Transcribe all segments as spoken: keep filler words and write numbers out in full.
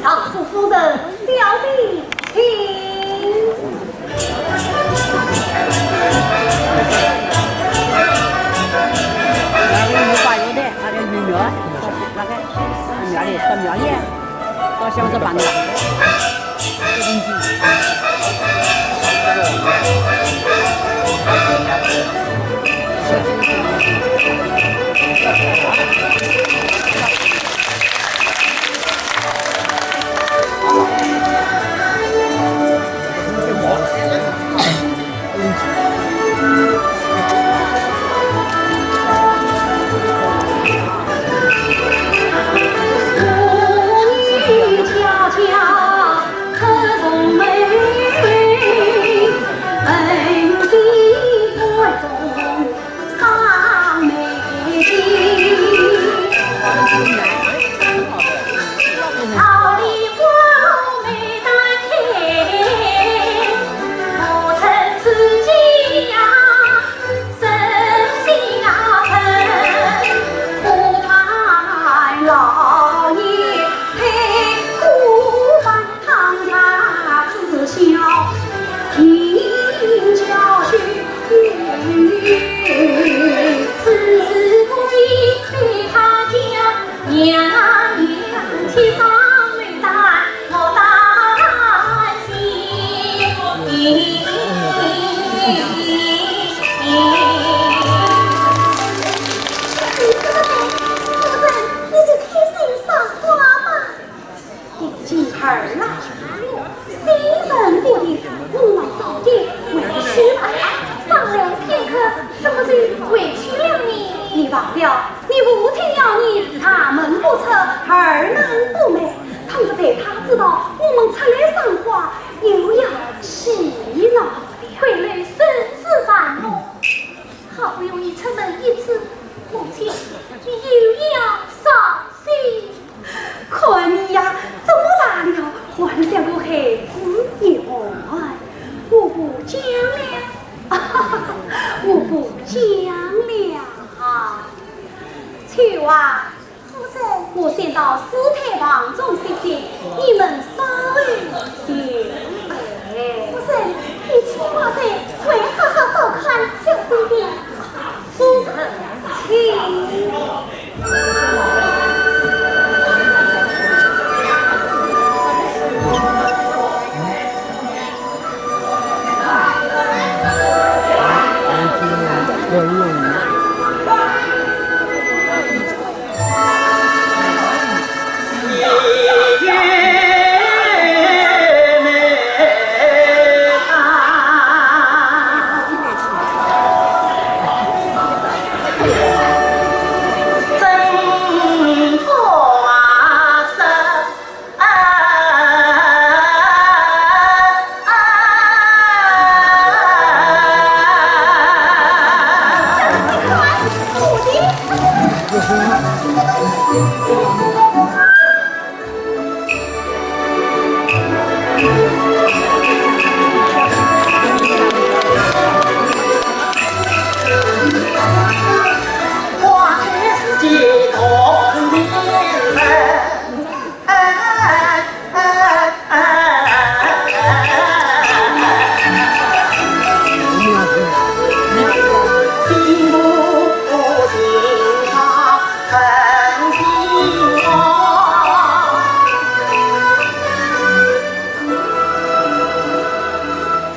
尚书夫人，小姐请。那个鱼花有的，那个鱼苗，那个苗里，这苗里，这像是板的。 夫人，你就开心赏花吧。 如今儿郎，新婚不久，我们早点回去吧。放了片刻，怎么就回去了呢？你忘了，你父亲要你大门不出，二门不迈，倘若被他知道我们出来赏花，又要气恼了。回来甚是烦我。好不容易出门一次，母亲，你又要伤心。 看你呀，这么大了，还像个孩子一样。我不讲了，我不讲了。秋华，夫人，我先到师太房中歇息，你们稍后再来。夫人，你千万要好好照看小生的。 夫人，请。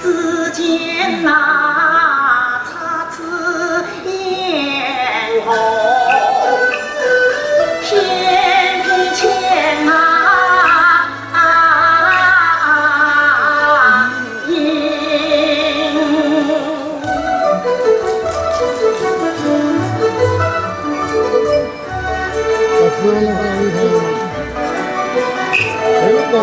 只见那姹紫嫣红，翩翩起舞。 啊，不然的话，你看，谁能够看得到？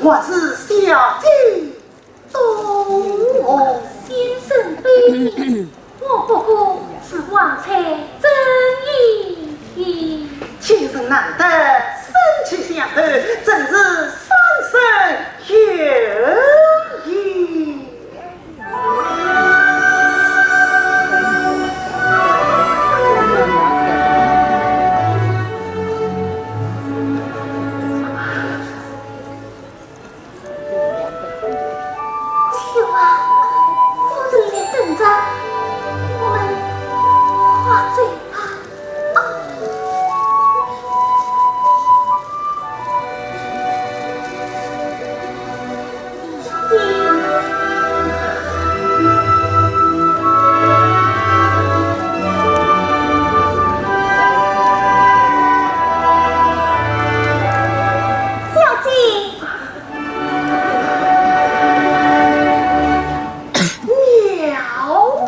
还是小姐多。先生悲病，我不过是王才赠医。情深难得，生气相投，真是三生有缘。 秋啊，小姐在等着，我们快走吧。啊！小姐，小姐。 妙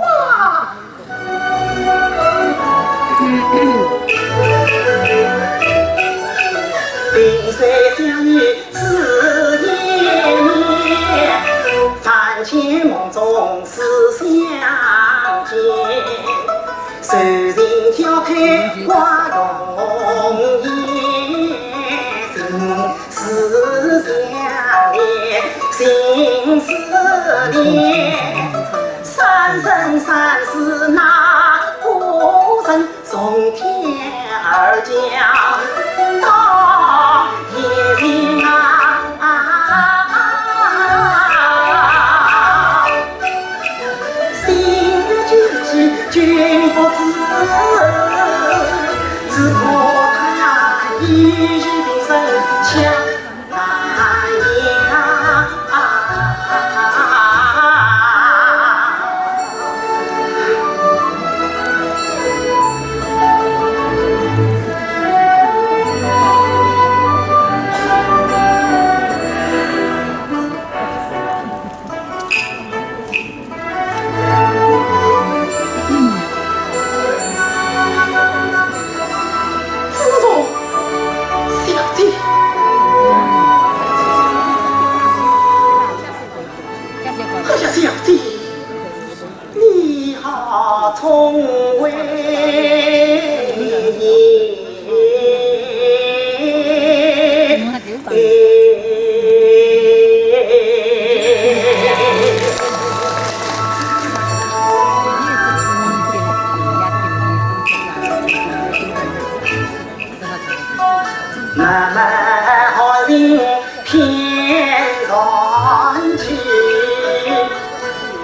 啊！萍水相遇此一面，凡间梦中似相见。愁情交配花容颜，心 似相恋，心似恋。三生三世那个人，从天而降到现今啊。 心有戚戚君不知，只可他一语定生巧难言啊。 子龙，小姐，哎呀，小姐，你好聪慧。 慢慢好人偏传奇，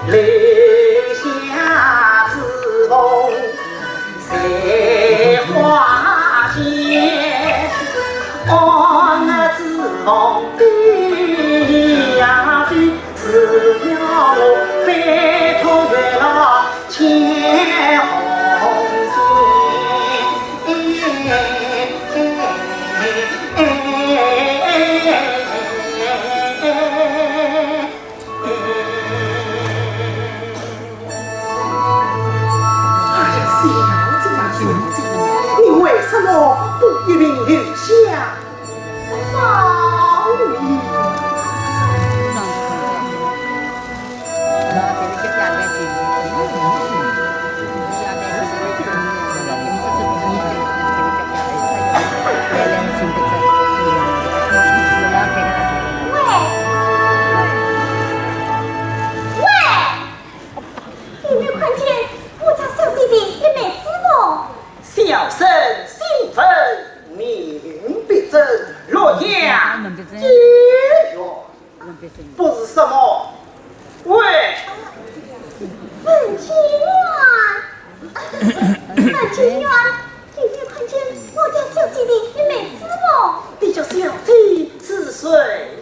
留下子龙 在花间，哦，那子龙的呀，是要我拜托月老牵红线。 哎呀，小姐啊，小姐，你为什么不一并留下好意？喂，喂， 你没有看见我家小姐的一面之缘？小生心分明必争，洛阳结缘，不是什么。喂，文清远，文清远， 你有看见我家小姐的一面之缘？你家小姐是谁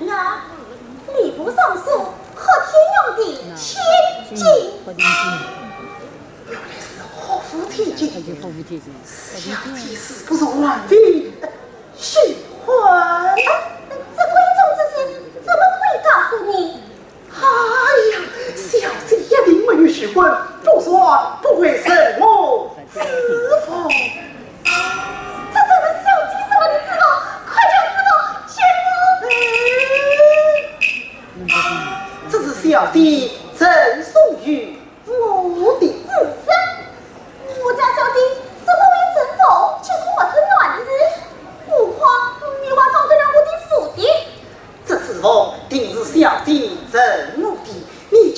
呀？吏部尚书贺天阳的千金。原来是贺府千金。小姐是不是还未许婚？哎，这闺中之事怎么会告诉你？ 哎呀，小姐一定没有许婚，不然不会受我之福。这真是小姐受了你之福，快将之福还我。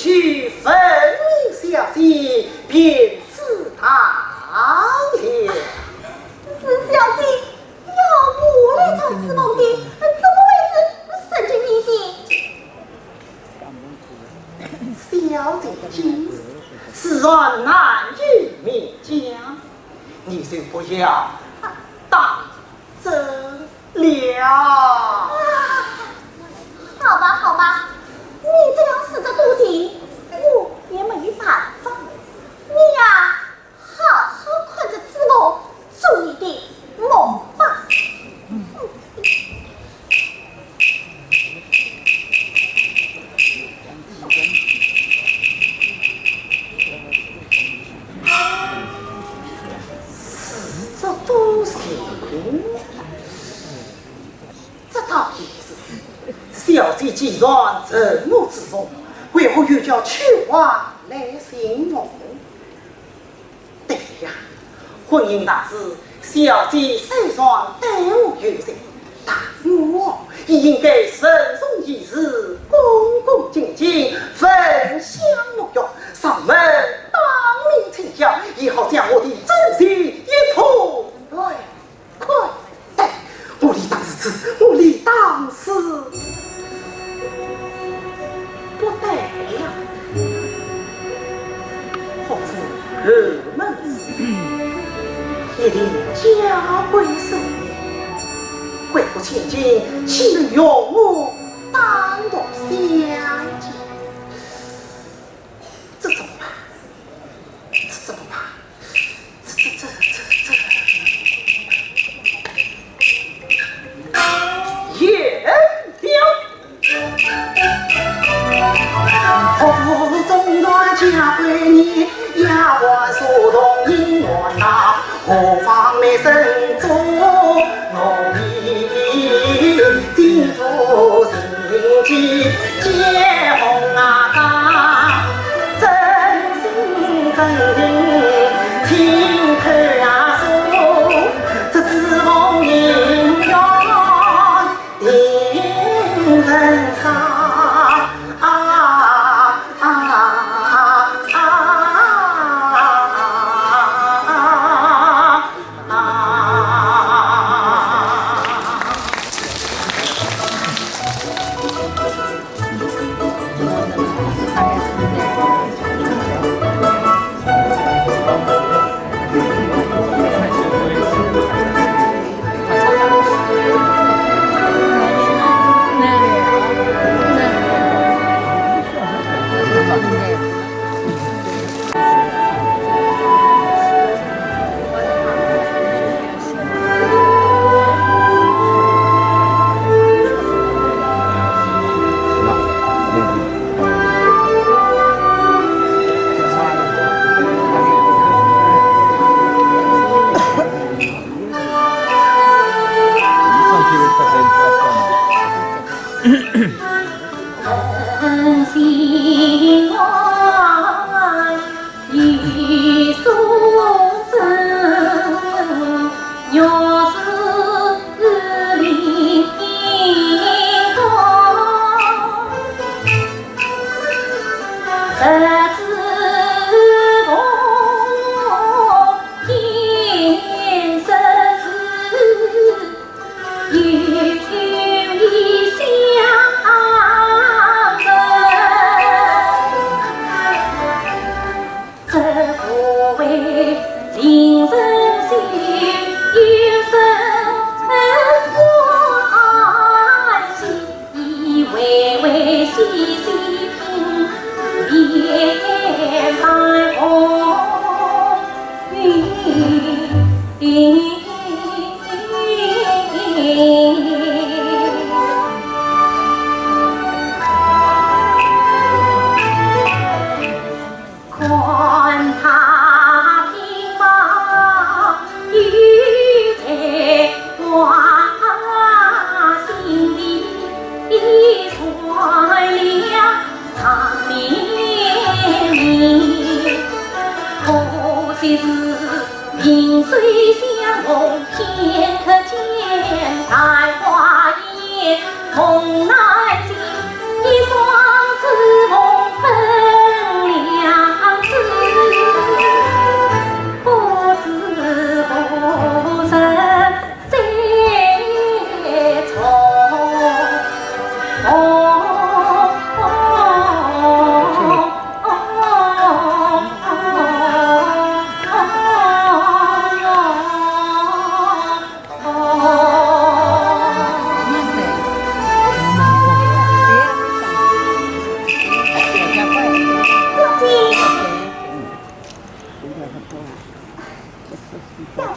去问明小姐便知道了。是小姐要我来唱珠梦的，怎么回事？圣君明鉴。小姐今日自然难以明鉴，你就不要当真了。啊，好吧，好吧，你这样说着多情，我也没办法。你呀，好好看着珠梦，做你的梦吧。是这多情，这倒也是。小姐既然承我之重，为何又叫秋华来寻我？对呀，婚姻大事，小姐虽然对我有责，但我也应该慎重行事，恭恭敬敬，焚香沐浴，上门当面请教，也好将我的真情一吐。哎，快！ 对，我理当如此，我理当如此。不对呀，何府后门之女，一定家规森严，贵府千金，岂能容我单独相见？这怎么办？这怎么办？ 这这这这这，也了。何府中传家规严，丫鬟书童应愿道，何妨美人做奴婢，进府寻机解梦啊。 真心真情，情投啊诉，这珠梦姻缘定人伤。啊啊啊啊啊！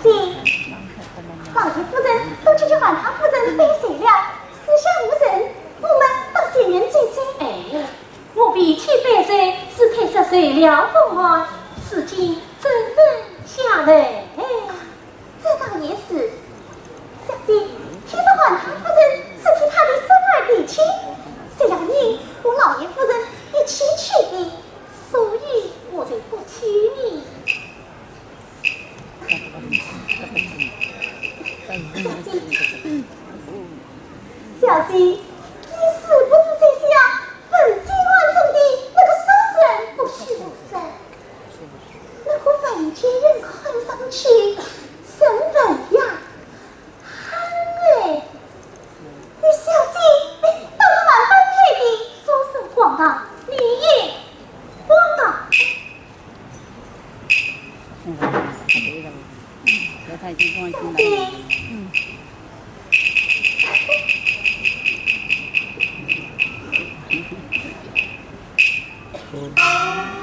老爷夫人都去叫还他夫人拜寿了，四下无人，我们到前面走走。哎，我为妻拜寿是太失寿了风寒，如今怎能下来？这倒也是。小姐，听说还他夫人是替他的孙儿提亲，是要你和老爷夫人一起去的，所以我才不去呢。 小姐，小姐，你是不是在想问心案中的那个书生不许不说？那个文官人看上去真文雅， 哎，你小姐，哎，倒是蛮般配的，说说广告，你也广告。小姐，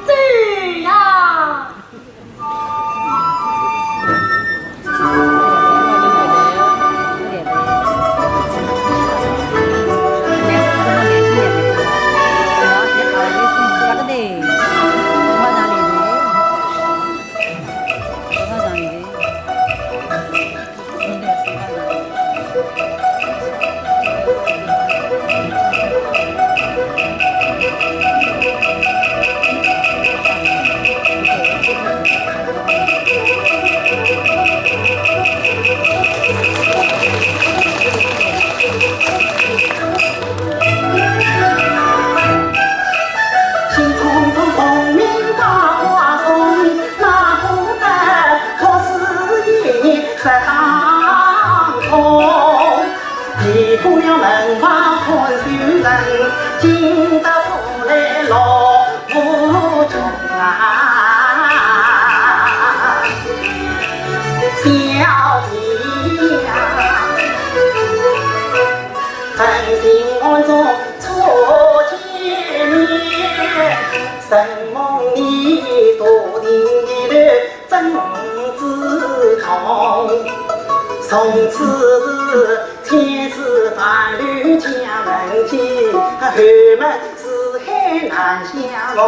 走呀！ 兴冲冲功名大花送，哪顾得可是一时当空。避过了门房看守人，进得府来落无穷啊。小姐呀， 诚心暗中初见面，承蒙你多情的真主动。从此千丝万缕将人牵，后门四海难相逢。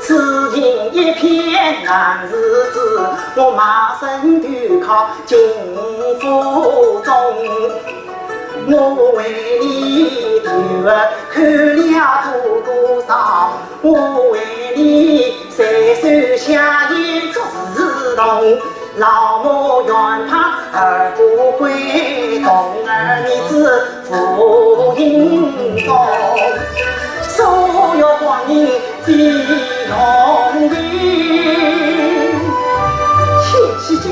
此情一片难自制，我卖身投靠金府中。 我为你投靠了多多少，我为你随手写一幅字同，老母怨怕儿不归，童儿你知父影中，所有光阴 费用的。想起今日，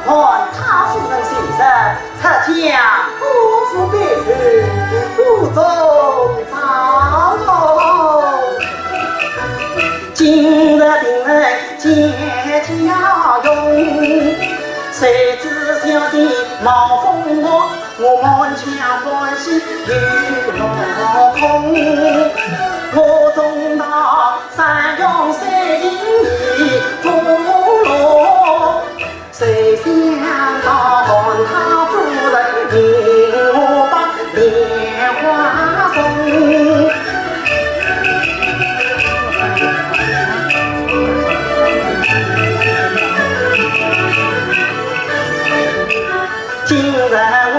还他夫人前日，出将过府拜寿，府中招荣。今日定能见家容，谁知小姐冒风寒， 我满腔欢喜又落空，我终到山穷水尽已无路，谁想到还他夫人命我把莲花送。 今日我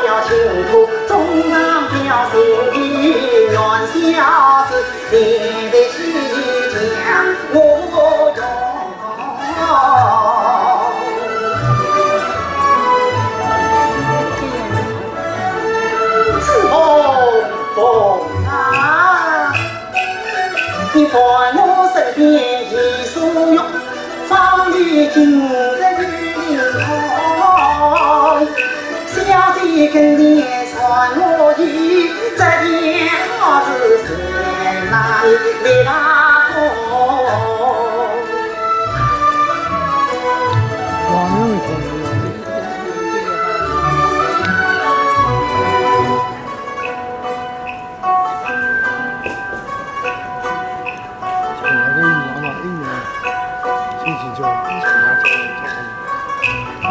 要请托中堂表心意，愿小姐你在西厢我用。紫凤凤啊， 你伴我身边一束玉，芳里今日有灵通。小姐跟前传我意，这件好事是谁来立大功？ 从来都一样嘛，一年心情就一直拿这个。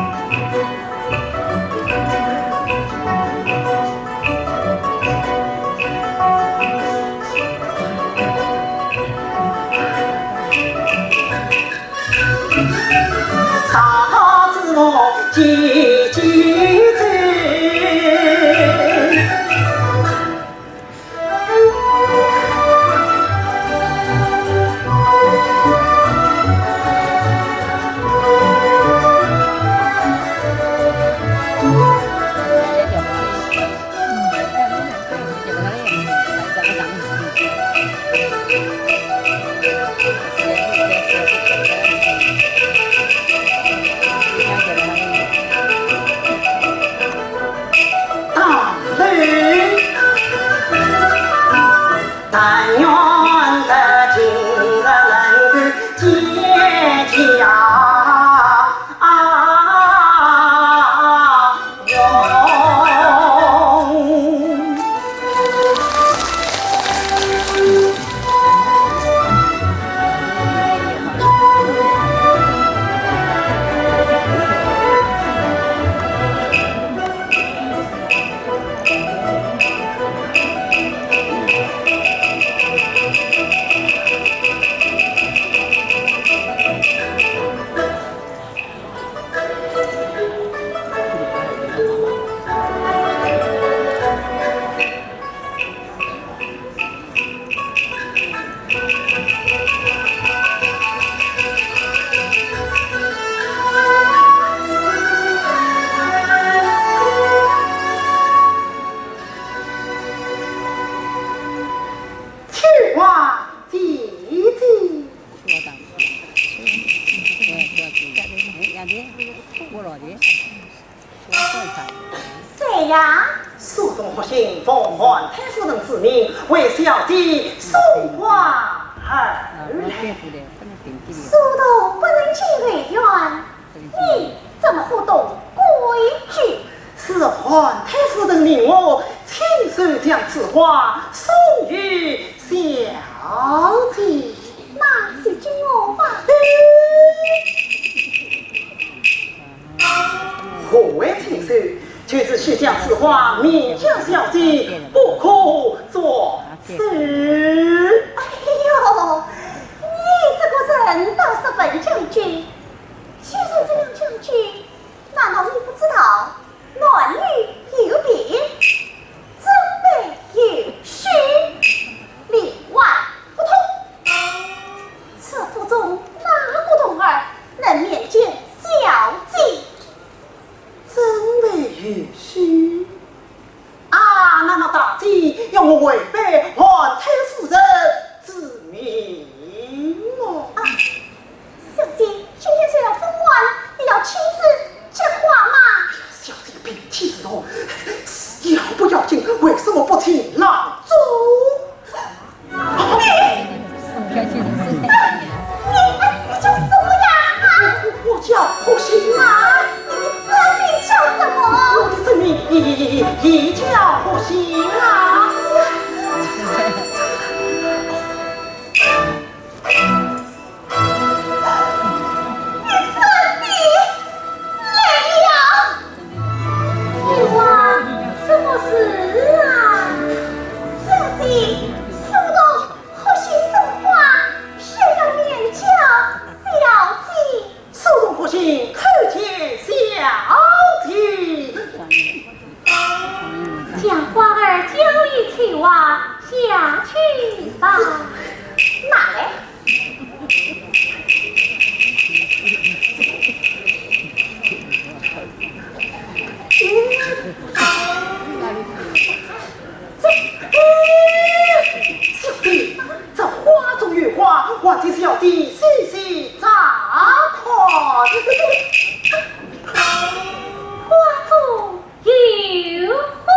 大人，但愿得今日能够见驾。 去吧，姐姐。 谁呀？苏东、霍兴奉韩太夫人之命，为小姐送花而来。苏东不能进内院，你怎么不懂规矩？是韩太夫人命我亲手将此花送与 小姐。那就给我吧。何为亲手？就是需将此花面交小姐，不可作声。哎呦，你这个人倒是很讲究，既然这样讲究，难道你不知道 男女有别，尊卑有序，里外不通。此府中哪个童儿能面见小姐？尊卑有序？啊，那么大姐要我违背韩太夫人之命么？啊， 小姐，今天虽然封晚，也要亲自接花吗？小姐病体如何，要不要紧，为什么不请郎中？你，你叫什么呀？啊，我叫霍兴啊。你的真名叫什么？我的真名也，也，也叫霍兴啊。 你真的来了？你话什么事啊？小姐，苏东、霍兴送花，偏要面交小姐。苏东、霍兴叩见小姐。将花儿交与翠娃，下去吧。拿来。 小姐，这花中有花，还请小姐细细查看。花中有花。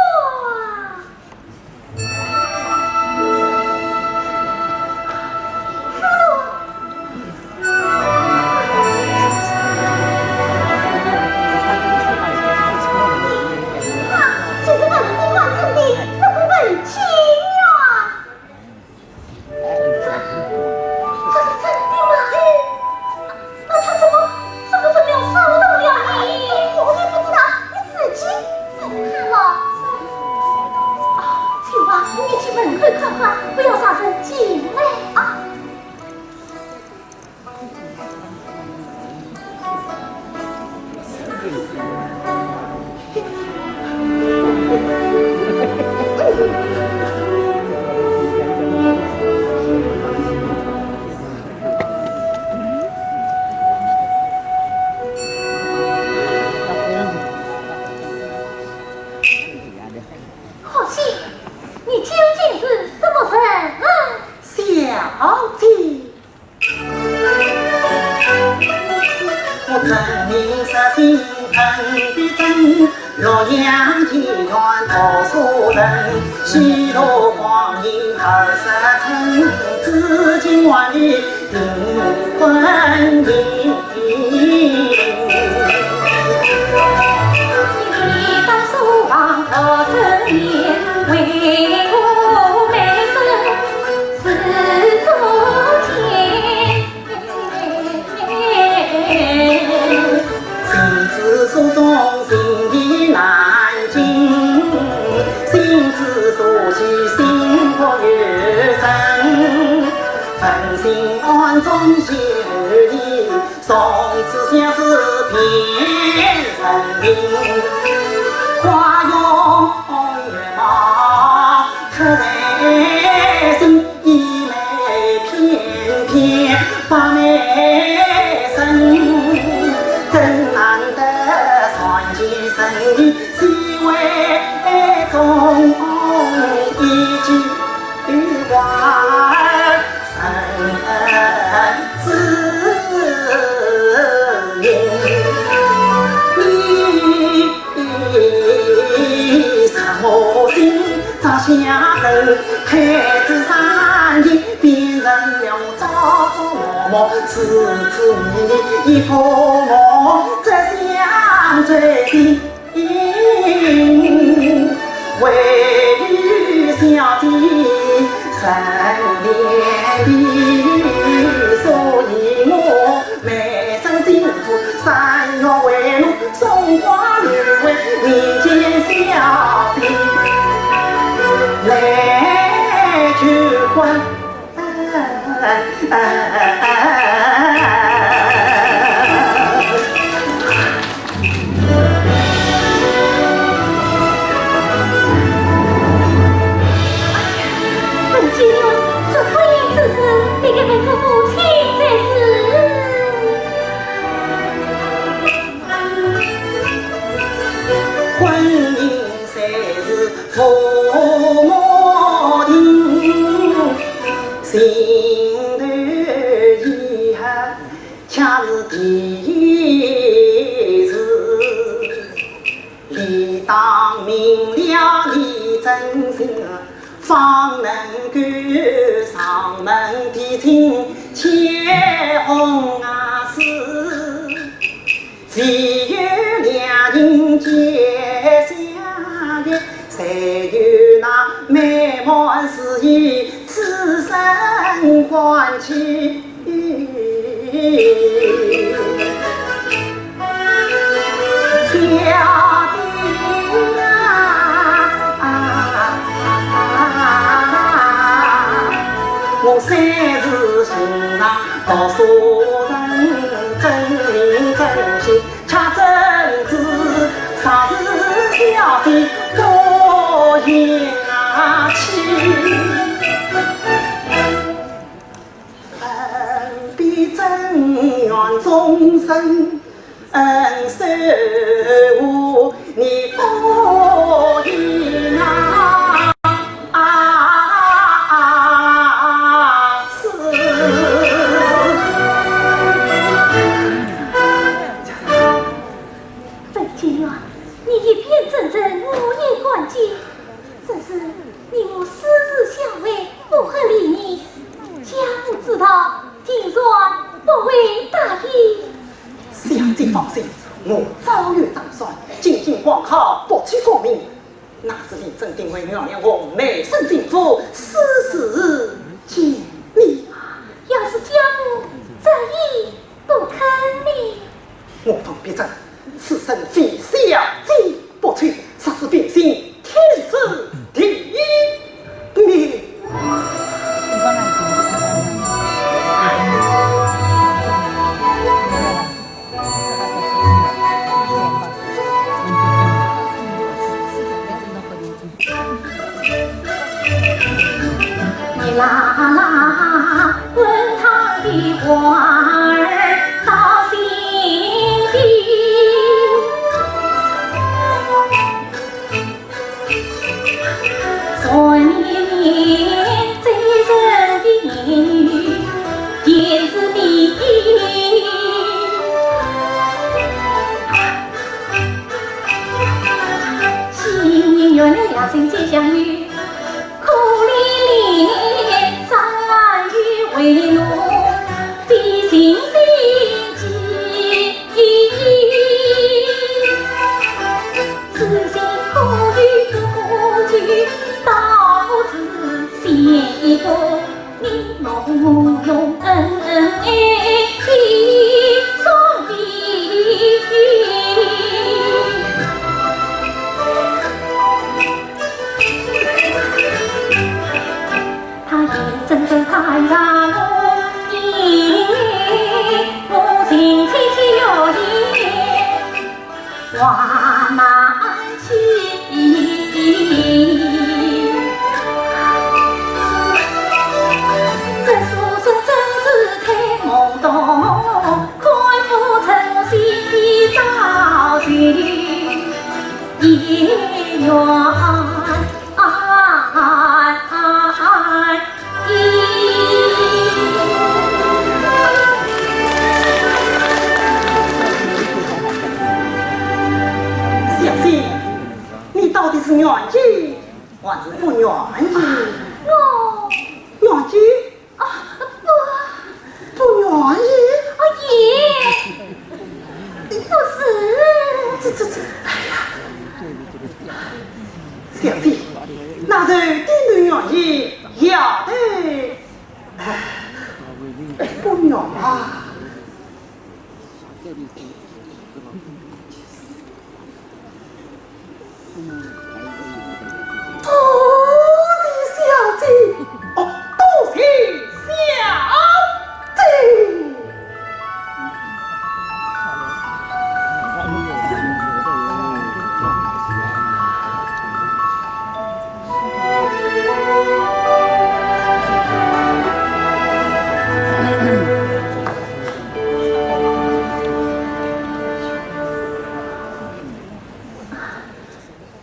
可惜，你究竟是什么人啊？小姐。 这婚姻之事，你该问我父亲才是。 文金元，你一边争争，我也管接。 只是你我私自相会，不合礼仪，家父知道，定然不会答应。小姐放心，我早有打算，进京赶考，博取功名，那时定然定会原谅我卖身进府，私自见面。要是家父执意不肯呢？ 我方必争，此生非小姐不娶，杀死百姓，天诛地灭。小姐，你到底是愿意还是不愿意？我……愿意？啊，不。不愿意？啊，也不是。这，这，这，哎呀，小姐，那就顶头愿意，下头，哎，不愿啊。 多谢小姐，哦，多谢小姐。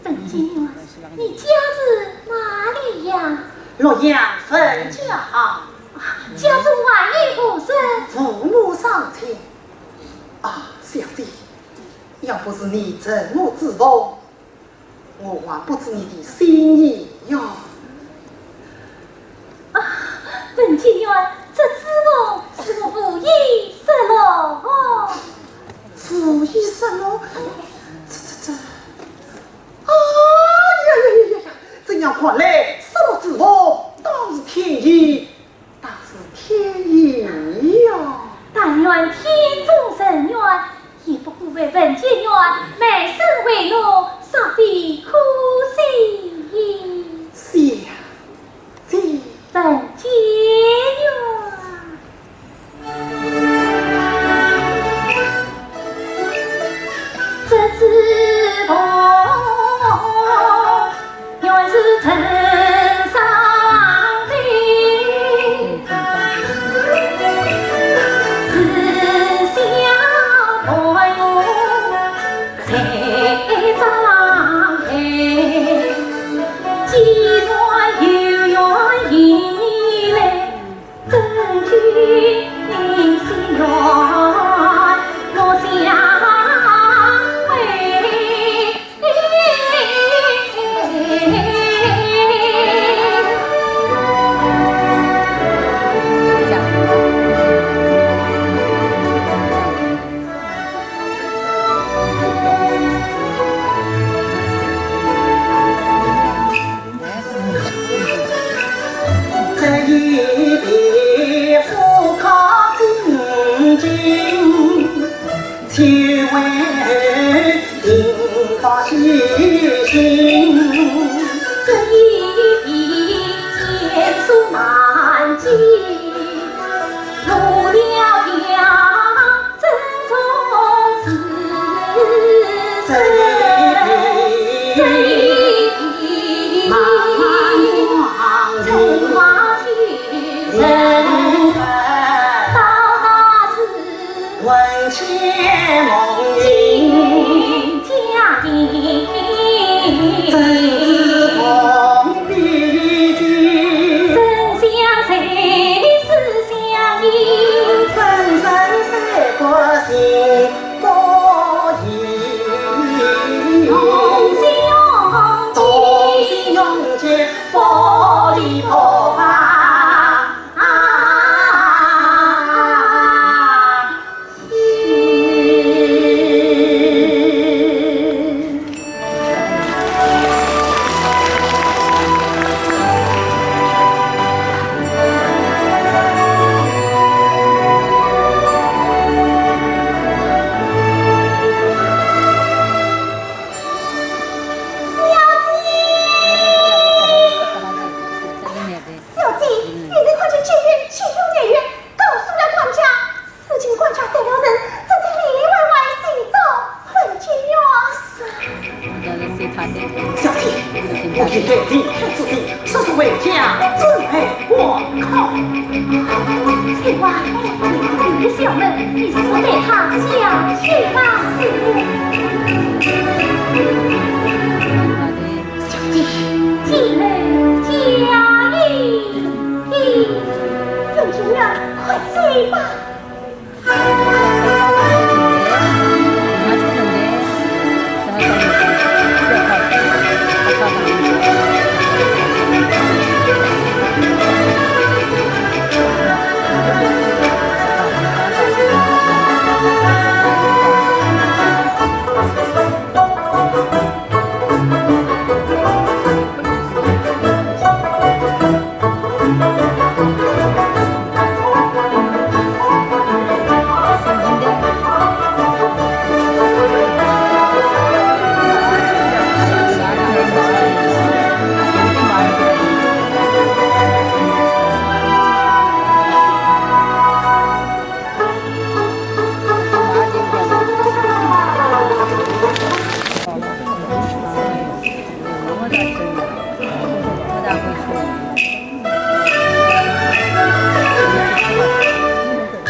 文金元，你家住哪里呀？洛阳汾家巷。啊，家中还有何人？父母双亲。啊，小姐，要不是你承我珠凤，我还不知你的心意呀。啊，文金元，这珠凤是我无意失落哦。无意失落？这，这，这， 啊呀呀呀呀呀！这样看来，失落珠凤当是天意，当是天意呀。但愿天中人愿，也不辜负文金元卖身为奴，实在可惜。小姐。 文金元。这珠凤原是陈商的，自小伴我 在张海，既然有缘，你来，真情心愿，我相会。这一别赴考进京，岂为 定当西行。这一别蹒跚难及，路迢迢珍重事。这一别，这一别，漫漫长路，人生到达小姐，我已经离开此地，速速回家准备挂靠。翠花，你个小人，你速速带她下去吧。是。小姐，进来，佳音，你，凤姐啊，快走吧。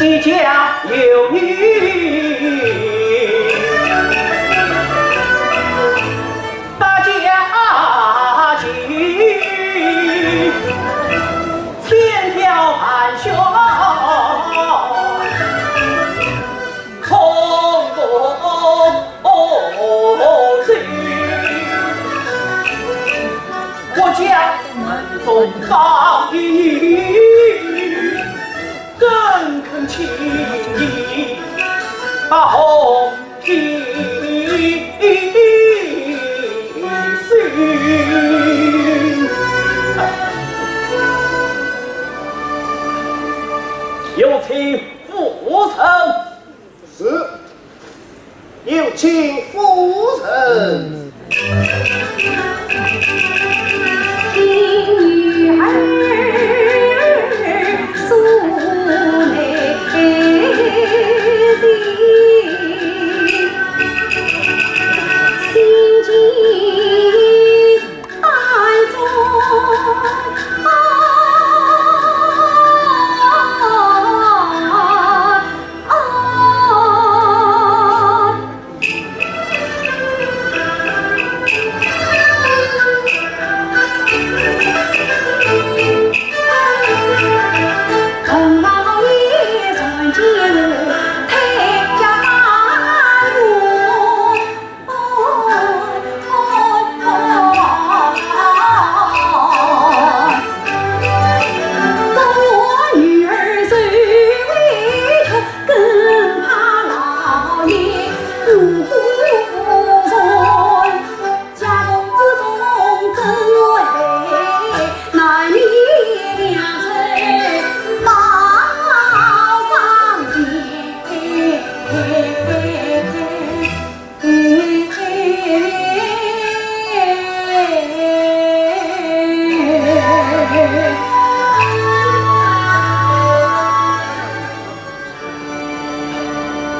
一家有女，大家齐，千挑万选，空不 哦，这我家门中放的女，怎肯轻易把红颜许？有请夫人。是。 有请夫人。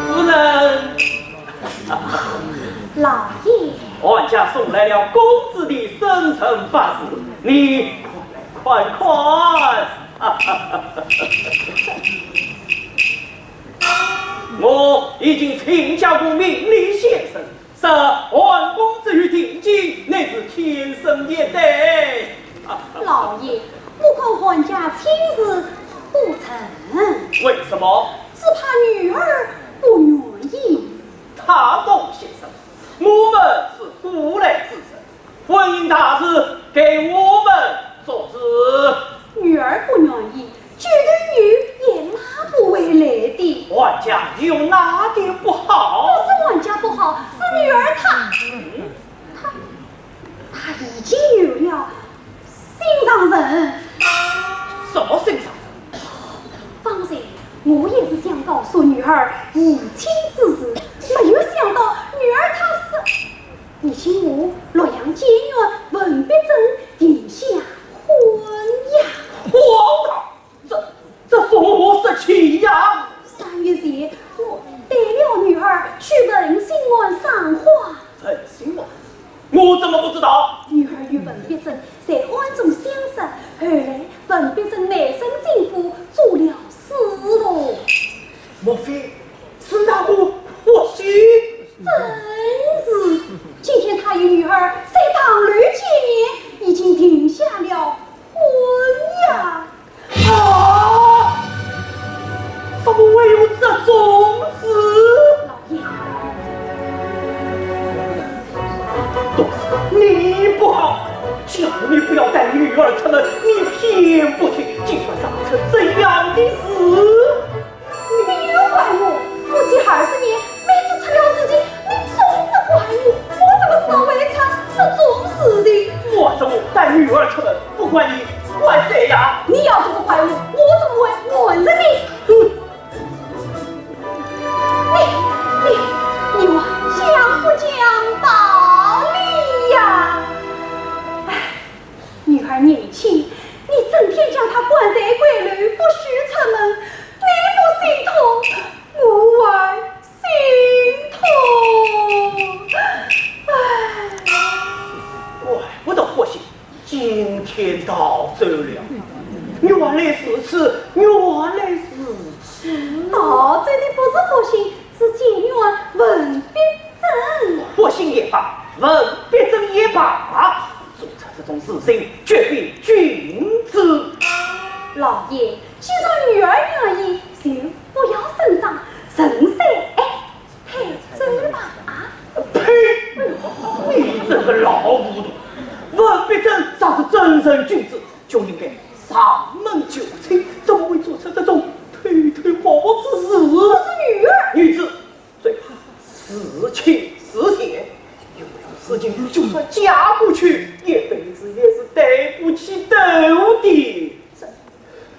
夫人。老爷。 俺家送来了公子的生辰八字，你快看。我已经请教过命理先生，说韩公子与定亲乃是天生一对。老爷，我看韩家亲事不成。为什么？只怕女儿不愿意。 大同先生，我们是古来之人，婚姻大事该我们做主。女儿不愿意，九头牛也拉不回来的。韩家有哪点不好？不是韩家不好，是女儿她，她，她已经有了 心上人。什么心上人？方才我也是想告诉女儿移亲之事，没有想到女儿她是……你信我，洛阳解元，文必正，定下婚呀。荒唐！这，这从何说起呀？三月前，我带了女儿去文信馆赏花。文信馆？我怎么不知道？女儿与文必正在暗中相识，后来文必正卖身进府做了书童。莫非是那个霍兴？正是，今天他与女儿在堂楼见面，已经定下了婚约。 啊！怎么会有这种事？老爷。都是你不好，叫你不要带女儿出门，你偏不听，竟然做出这样的事。你又怪我，夫妻二十年，每次出了事情，你总是怪我，我怎么知道会出这种事情？我怎么带女儿出门，不怪你，怪谁呀？你要是不怪我，我怎么会瞒着你？哼！你，你，你还讲不讲道理呀？唉，女儿年轻，你整天将她关在闺楼，不许出门，你不心痛，我还心痛。唉。怪不得霍兴 今天逃走了。原来如此，原来如此。逃走的不是霍兴，是解元文必正。霍兴也罢，文必正也罢，做出这种事情，绝非君子。老爷，既然女儿愿意，就不要声张，顺势，哎， 退出吧。呸！你真是老糊涂！文必正若是正人君子，就应该上门求亲，怎么会做出这种偷偷摸摸之事？我是女儿。女子最怕事轻事浅，有了事情就算嫁过去，一辈子也是对不起头的。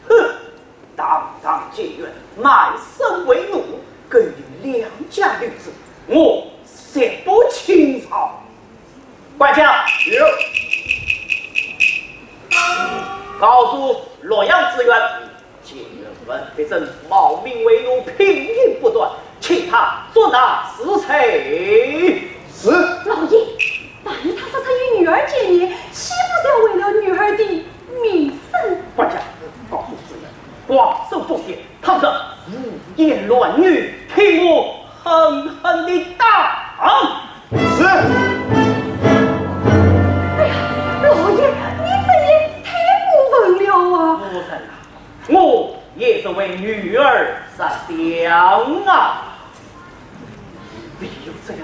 哼，堂堂解元，卖身为奴，勾引良家女子，我绝不轻饶。管家，有。告诉洛阳知县，解元文必正冒名为奴，品行不端，请他捉拿治罪。是。老爷，万一他说出与女儿见面，岂不是要毁了女儿的 名声。管家，告诉知县，广收众店，倘若胡言乱语，替我狠狠地打。是。哎呀，老爷，你这也太过分了啊！夫人啊，我也是为女儿着想啊。唯有这样，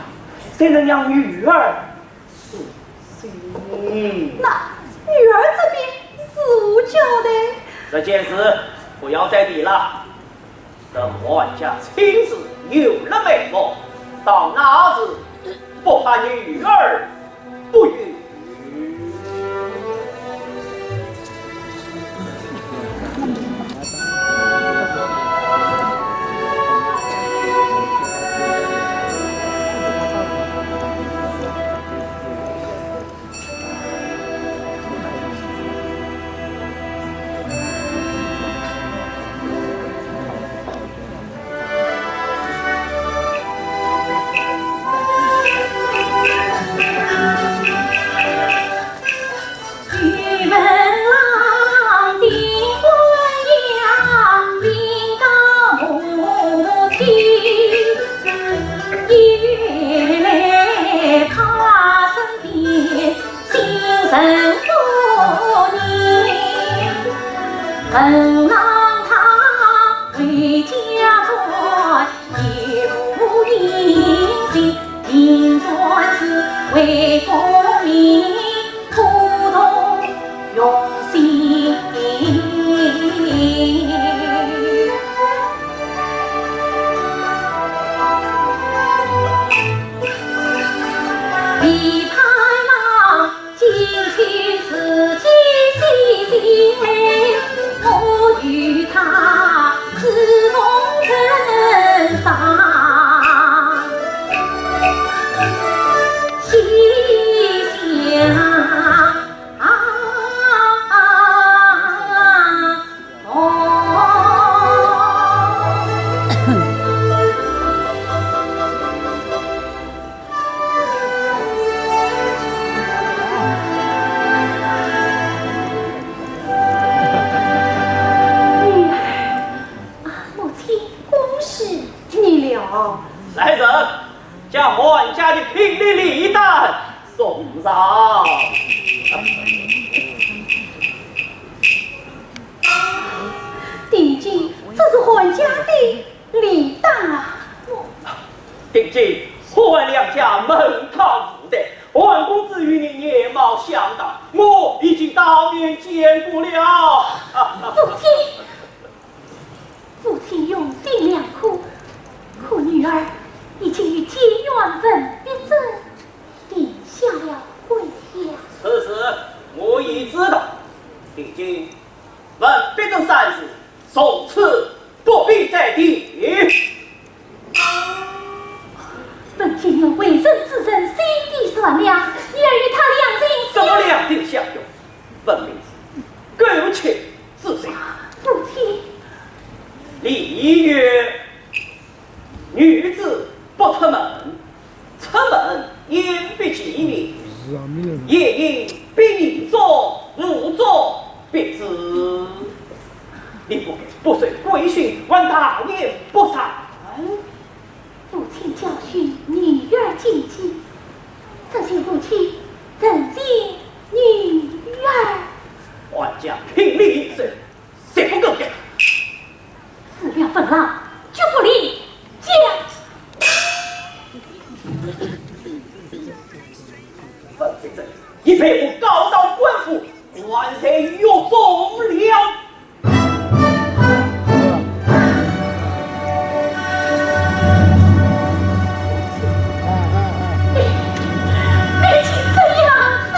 才能让女儿 是，是。那女儿这边如何交代？这件事不要再提了，等管家亲事有了眉目，到那时不怕女儿不允。送上。定亲，这是韩家的礼当啊。定亲，韩两家门当户对，韩公子与你年貌相当，我已经当面见过了。父亲，父亲用心良苦，可女儿已经与解元文必正定下了婚约。此事我已知道，定亲，文必正三字，从此不必再提。文解元为人之人，心地善良，女儿与他两情相……什么两情相悦？文明是苟且之人。父亲，礼云：女子不出门，出门言必其明。夜行必以烛，无烛必之。你不该不受规训，还大言不惭。父亲教训，女儿谨记。这些父亲，怎见女儿？韩家品理一生，谁不更改？死了文郎，绝不离家。文必正，已被我告到官府，万岁有重了。你竟这样狠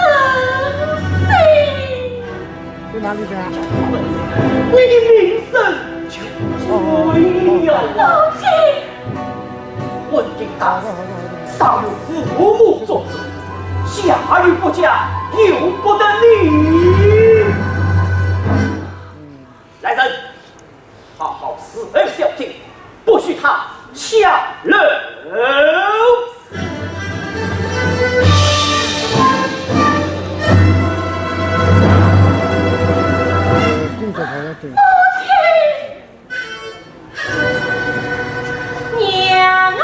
心！在哪里的？你的名声就毁了。父亲，婚姻大事，当由父母做主，嫁与不嫁，由不得你。来人，好好伺候小姐，不许她下楼。对着他要对。娘啊！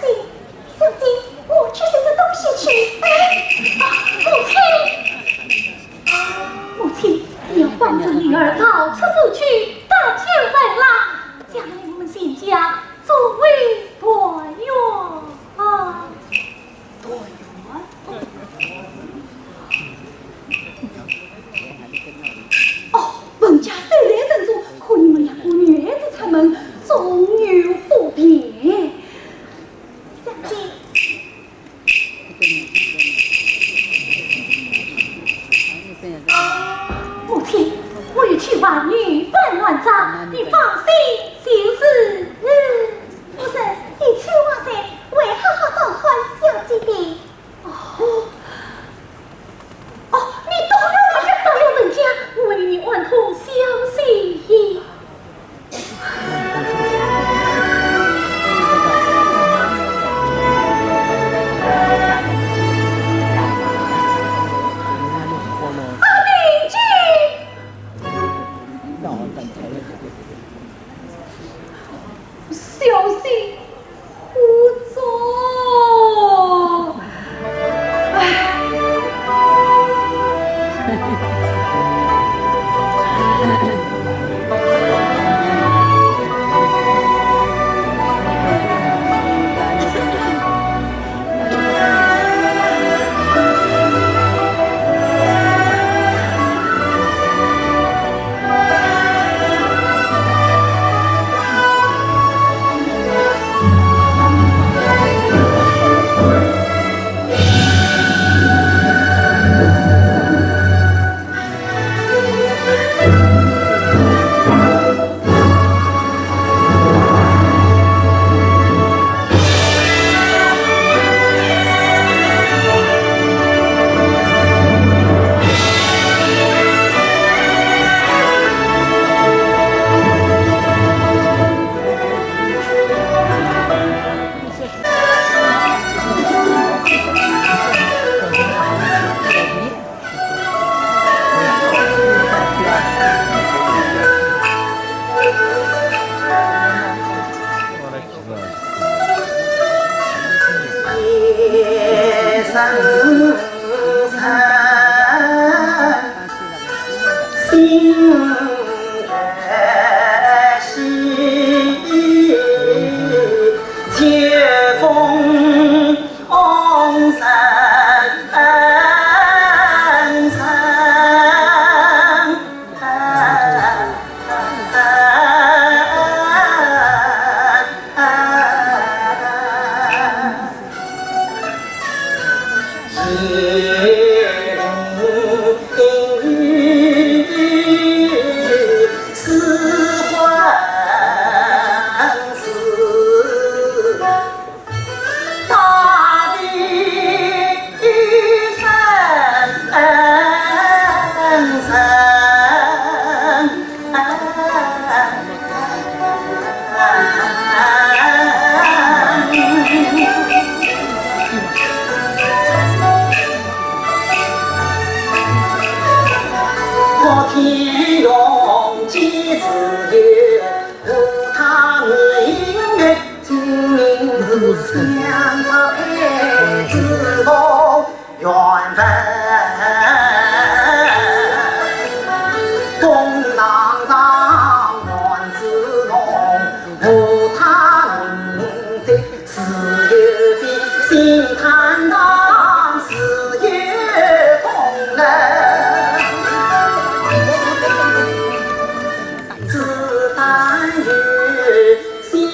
姐，小姐，我去收拾东西去。哎，啊，母亲，母亲，你要帮助女儿逃出府去，打听问来，将来我们全家作为团圆。团圆？哦，文家虽然人多，可你们两个女孩子出门，总有不便。小姐，母亲，我与秋华女扮男装，你放心就是。嗯，不是，你秋华在，会好好照看小姐的。哦，哦，你到了，到了文家，我与你暗通消息。 小心，不错。哎。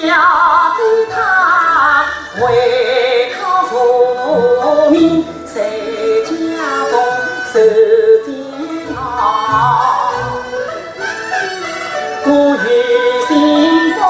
要在他，唯靠父命，谁家中受煎熬。故有心不忍。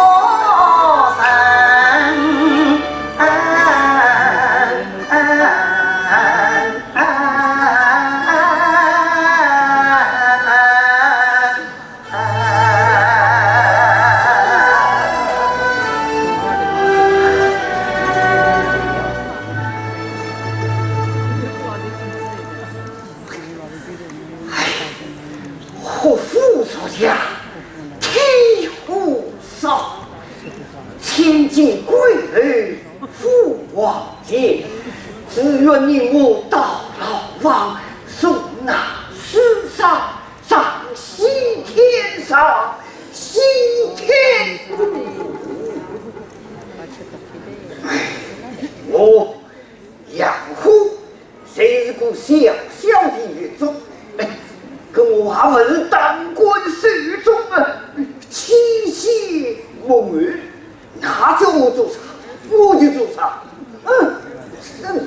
祸福如家，天祸烧，千金归后父王怜。只愿你我到牢房，受那死伤。 上西天，上西天。哎，我杨虎虽是个小小的狱卒，哎，搿我还勿是当官受重啊，清闲无事。 那叫我做啥，我就做啥。嗯，真是。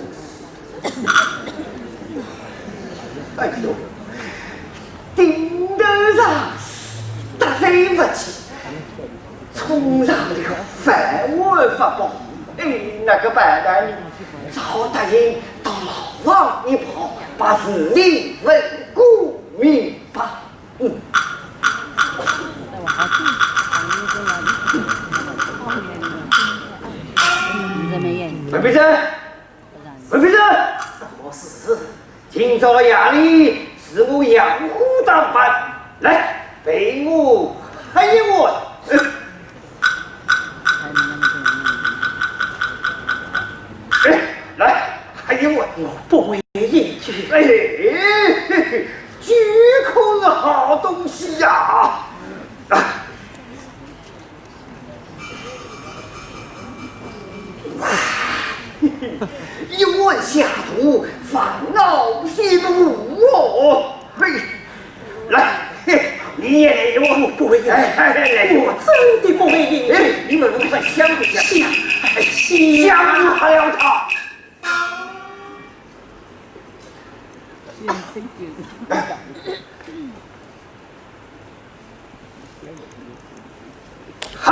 哎呦，顶头上司得罪勿起，冲上来个万万发报。哎，哪个办呢？只好答应到牢房一跑，把事体问个明白。 文必正，文必正，什么事？今朝夜里是我杨虎当班，来，陪我喝一碗。哎，来，喝一碗。我不会饮酒。哎，酒可是好东西呀。啊， 一碗下肚，烦恼尽无哦。嘿，来，嘿，你也来一碗。我不会饮酒。哎，哎，来一碗。我真的不会饮酒。哎，你闻闻看，香不香？香，哎，香。香死了他。哈！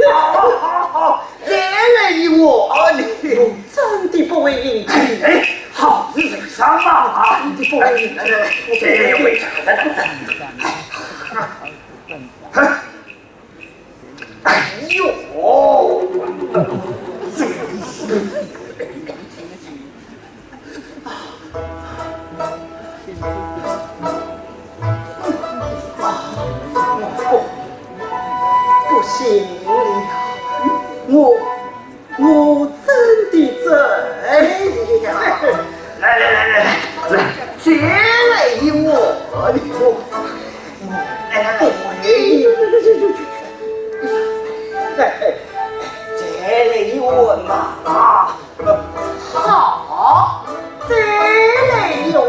好，好，好，再来一碗。啊，你，我真的不会饮酒。哎，哎，好事成双嘛，啊。真的不会饮酒。哎，来，来，来，再来一回。哎呦，真是。 不，不行了，我，我真的醉了。来，来，来，来，来，再来一碗。来，来，来，来，再来一碗嘛。啊。 好，再来一碗。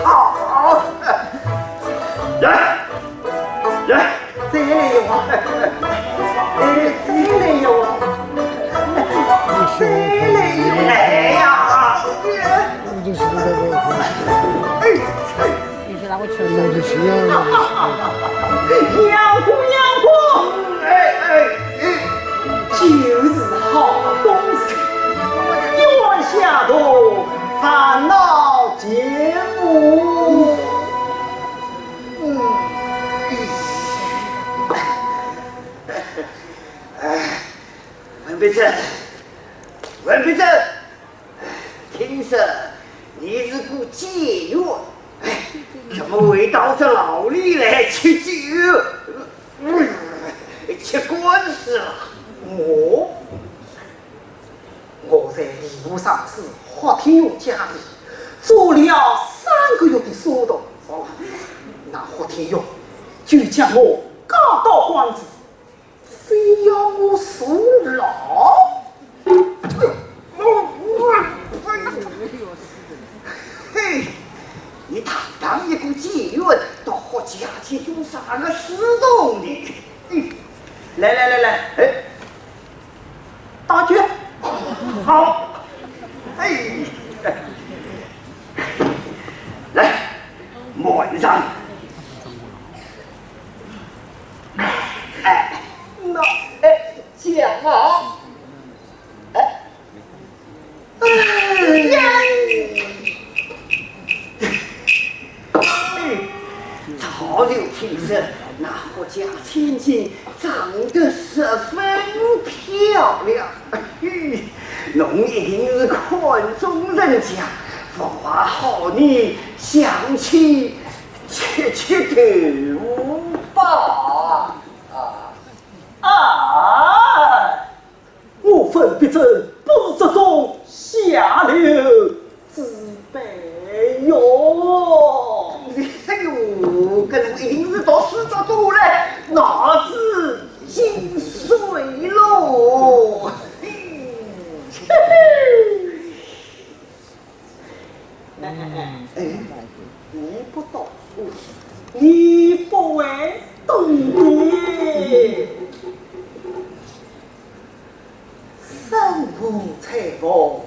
好，来，来，再来一碗。哎，再来一碗。再来一碗。来呀！哎，哎。 你是拿我吃了。杨虎，杨虎，哎，哎，哎，酒是好东西，一碗下肚，烦恼尽无。嗯。哎，文必正，文必正。 听说你是个解元，哎，怎么会到这牢里来吃酒？嗯，吃官司了。我，我在吏部尚书霍天勇家里做了三个月的书童，哦，那霍天勇就将我告到官司， 非要我坐牢？哎呦，我，我，哎呦，来来来来，哎，大姐，好，哎，来，满上，哎，那，哎，讲啊，哎。 哎呀！早就听说那霍家千金长得十分漂亮，侬一定是看中人家，不怀好意，想去吃吃豆腐吧？啊啊！ 我粉笔正不是这种下流之辈哟。哎呦，搿侬一定是读书读多了，脑子进水喽。哎，你不懂，你不会懂的。 身无彩凤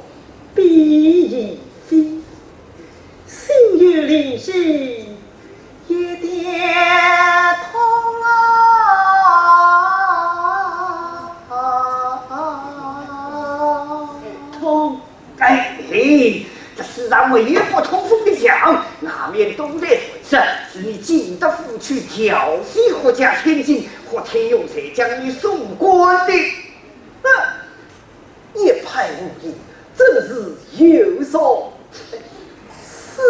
比翼飞，心有灵犀一点通啊！通，哎嘿，这世上唯一不通风的墙，外面都在传说，是你进得府去调戏霍家千金，霍天佑才将你送官的。 哼，一派胡言，真是有所失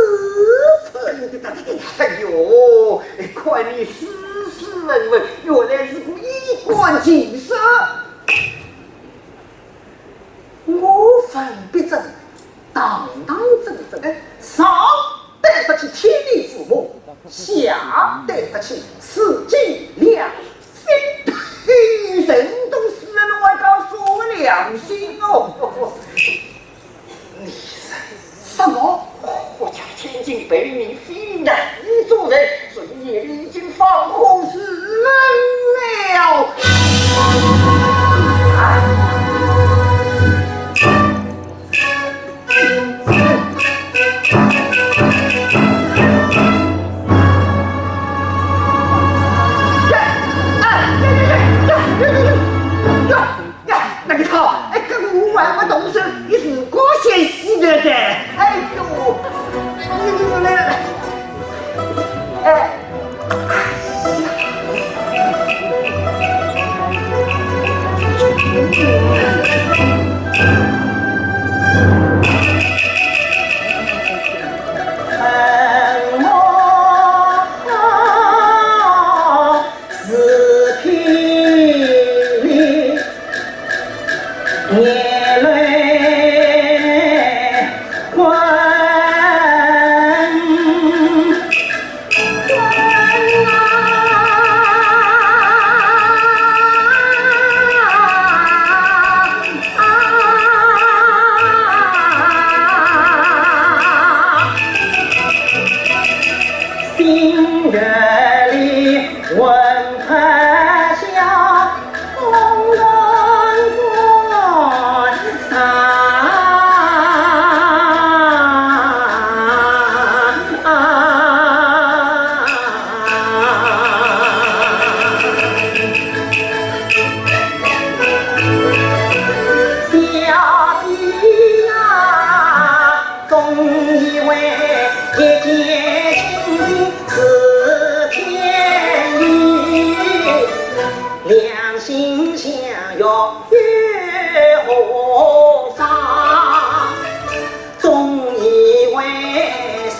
分。哎呦，看你斯斯文文，原来是个衣冠禽兽。我粉笔正 堂堂正正，上对得起天地父母，下对得起世间良心。嘿，人都死了，侬还讲啥良心哦？你说什么？我家千金被你非难以做人，所以你已经放火自焚了。啊！ 呀，那个套，哎，搿个我还没动手，你自家先死了的。哎呦，你，你，你，哎。 心月里闻客笑，风断肝肠。小姐呀， 总以为一见倾心似天意，两心相悦又何妨？总以为松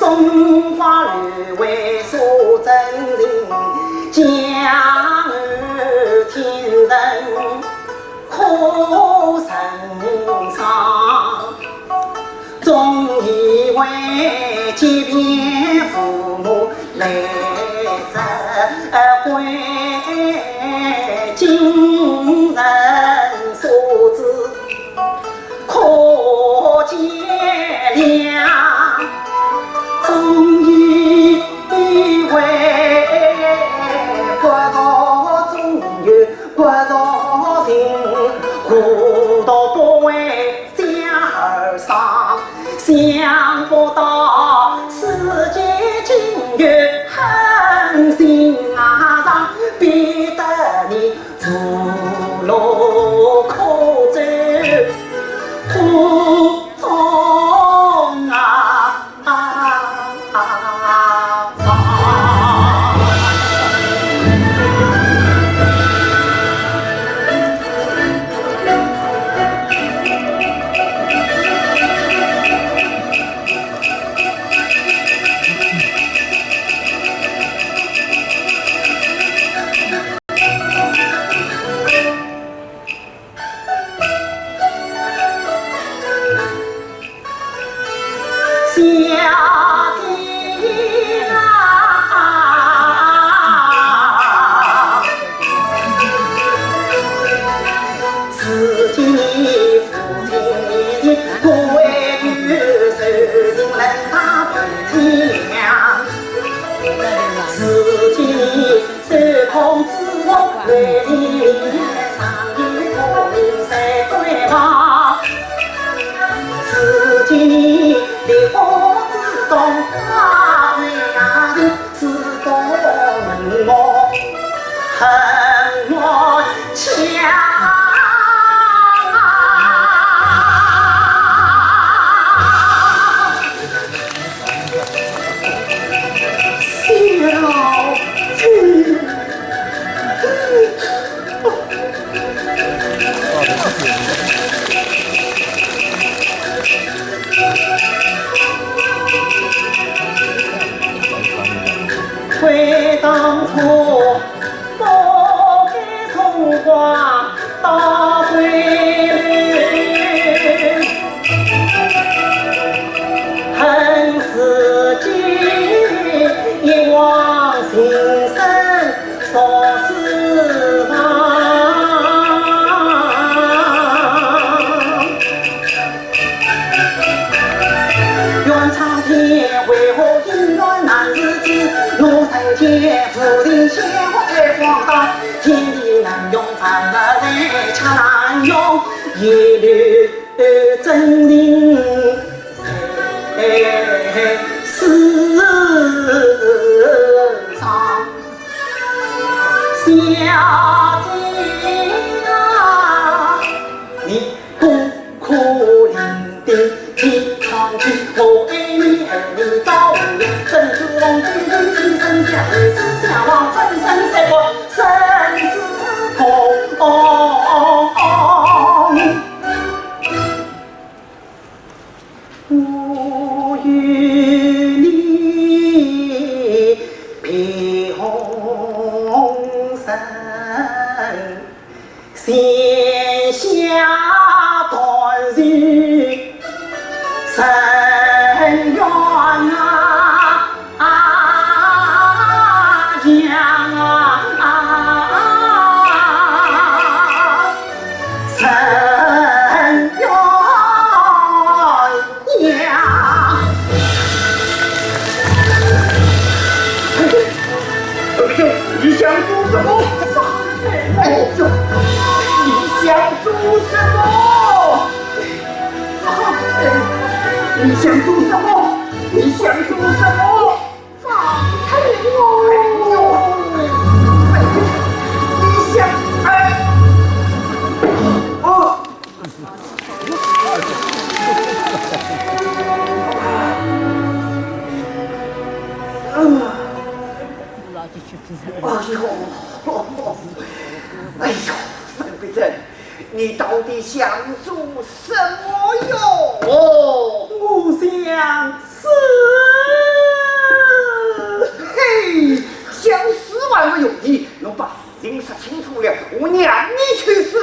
花雨为诉真情，江河天人 可成双，总以为结别父母来则归，今人所知可见谅，总以为不若终有不若想不到世间竟有狠心啊，让逼得你无路可走，苦衷啊。 小姐啊，自己父亲已经不为救，受尽冷淡不强，自己 手捧紫罗兰，泪淋淋，上有苦名在对望。自己的烈火之中，他为爱情自动冷漠，恨我强。 回当初，不该从花到归来，恨自己一往情深， 少时忘。愿苍天为我应允男儿志，我身间无情，鲜活太荒唐，天地难容，万物在却难容，一律真情在世上。 小姐啊，你孤苦伶仃天长去，我爱你恨你遭无恙，珍珠红巾巾，今生相思相忘，粉身碎骨，生死空。 我与你平生，闲下短日，深冤啊！ 啊呀啊，深冤呀！哎呦，你想做什么？哎呦，你想做什么？哎，你想做什么？你想做什么？ 放开我！哎呦，你想，哎，哦。哎呦，哎呦，沈必正，你到底想做什么哟？哦，我想 死！嘿，想死还没有用，侬把事情说清楚了，我让你去死。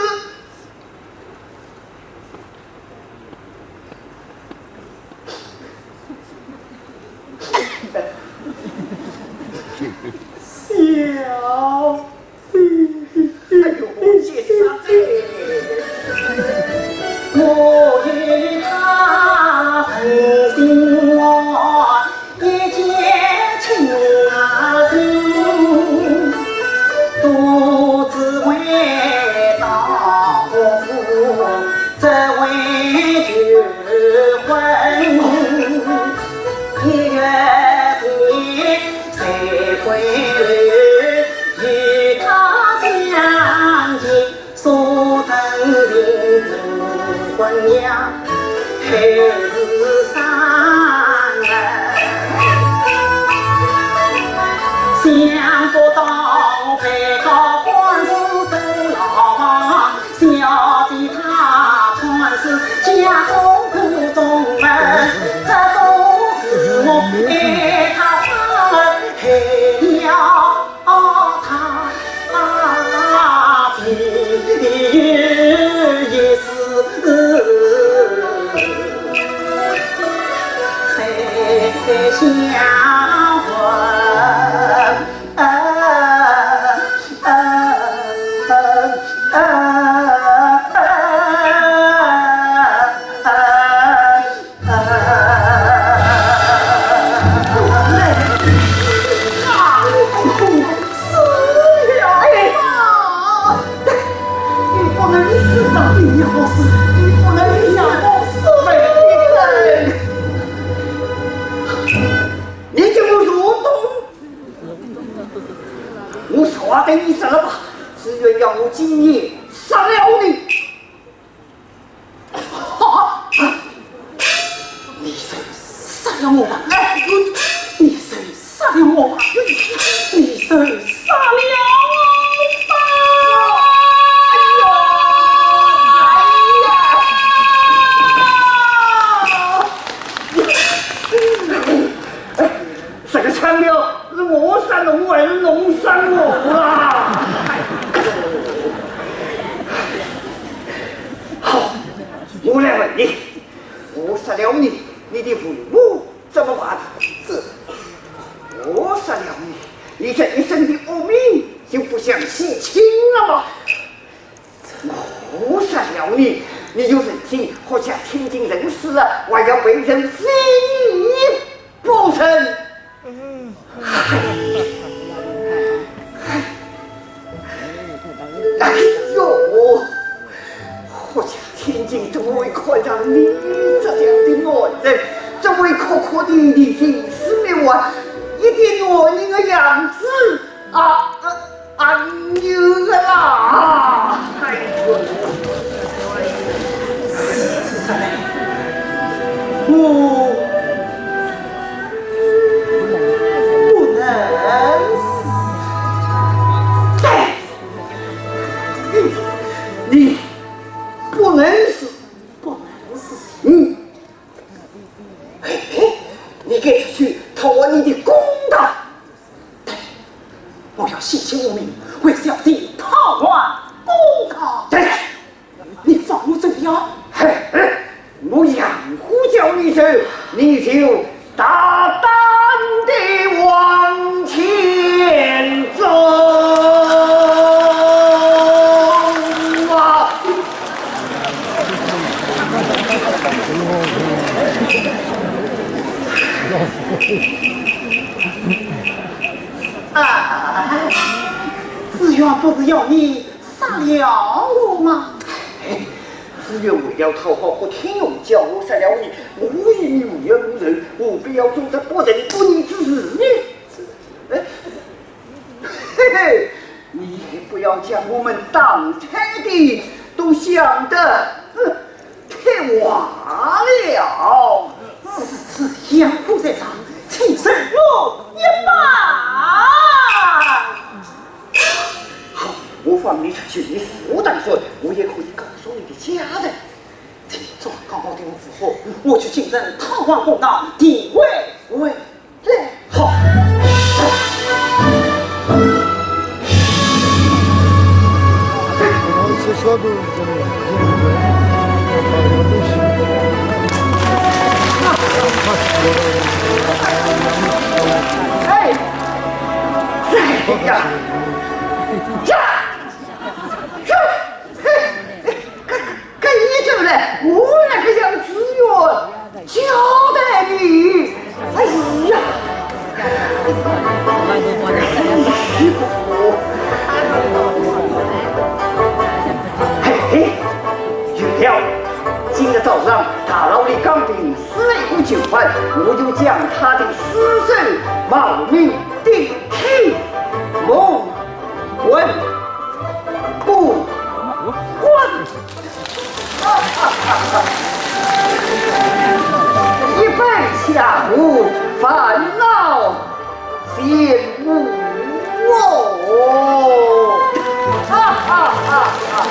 小 哎呦，我去死了！我与他狠心啊，一见倾心，独自回到府，只为求婚。想不到被告官司都牢房，小姐她穿是家中苦中人，这都是我爱她伤了害了她。 啊，情也是在相问。啊，啊，啊，啊，啊。 你给我入洞！我说的你死了吧？只愿要我今夜杀了你！ 哈！你就杀了我吧！哎，你就杀了我吧！你就杀了我吧！哎呦，哎呀！ 这个长条是我杀侬还是侬杀我啊？好，我来问你，我杀了你，你的父母怎么办？是，我杀了你，你这一生的恶名就不享洗清了吗？ 我杀了你，你有人心，好像千金人世啊，还要被人非议不成？哎呦，好像千金怎么会看上你这样的男人，这位刻刻的的心思没完，一点男人的样子。 啊，啊，啊，女儿啊！哎呦，是，是，是，我不能死。对，你不能死，不能死。嗯。 嘿嘿，你该出去讨还你的公道。对，我要洗清污名，为小姐讨还公道。对，你放我走呀！嘿嘿，我杨虎叫你走，你就大胆地往前走啊！ 啊，紫鹃不是要你杀了我吗？哎，紫鹃为了讨好霍天勇，叫我杀了你。我与你无冤无仇，何必要做这不仁不义之事呢？哎， 嘿嘿，你也不要将我们当差的都想得，呃，太坏了。此次杨虎在场，请受我一拜。好，我放你出去，你死无断说，我也可以告诉你的家人。 请转告我的父后，我去进城讨还公道，定会回来。好。哎，哎呀，呀！ 跟你走了，我哪个向紫鹃交代呢？哎呀，嘿嘿，有了，今日早上大牢里刚平死了一个囚犯，我就将他的尸首冒名顶替，蒙混过关。家父烦恼心无哦。哈哈哈哈！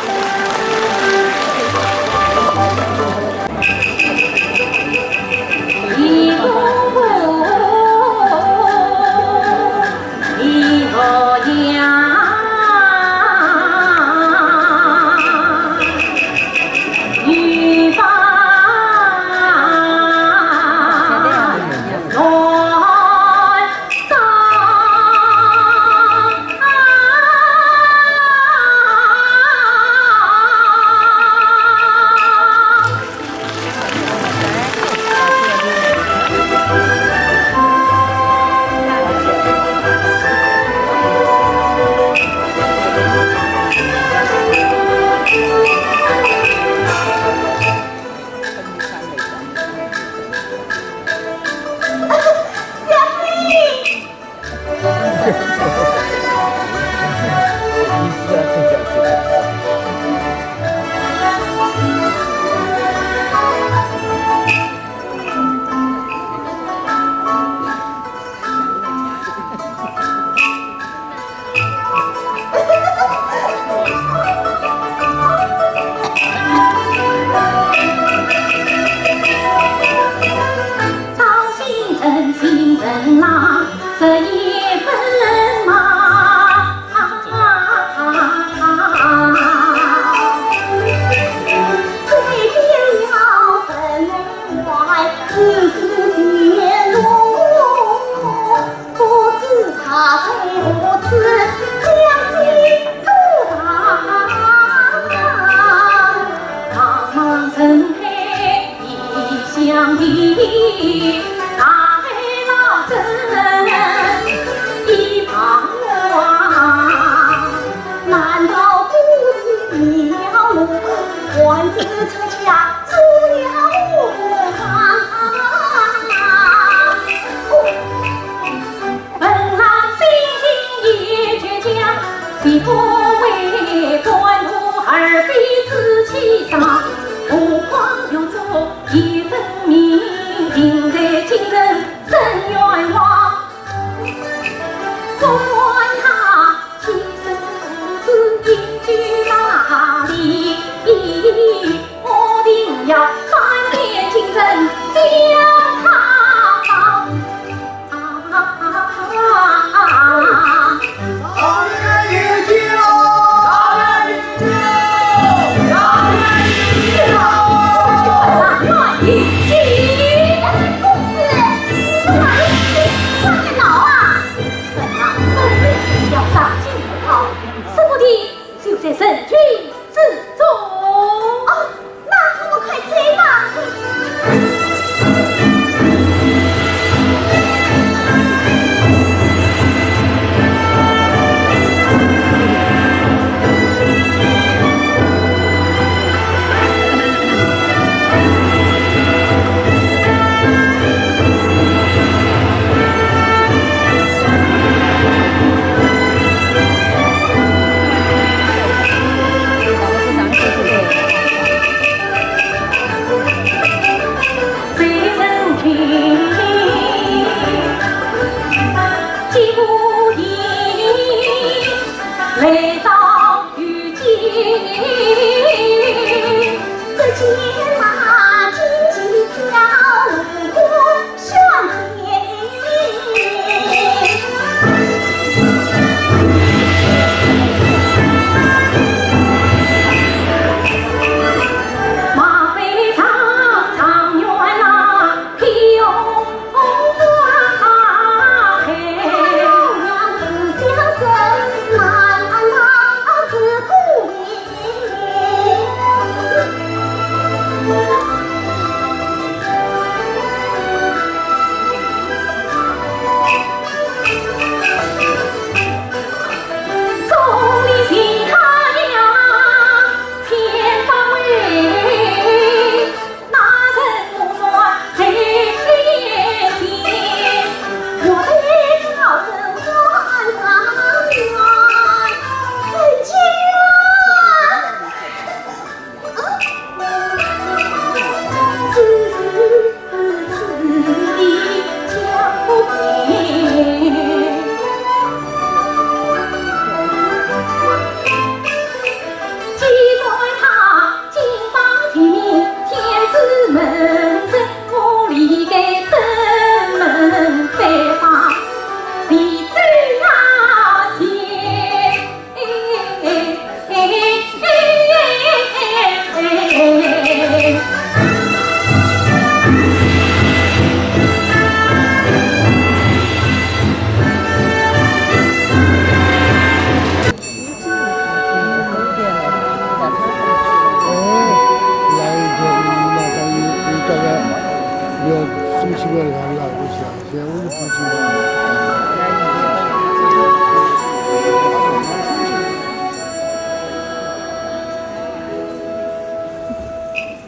奇怪的，俺老不想，现在我就不知道。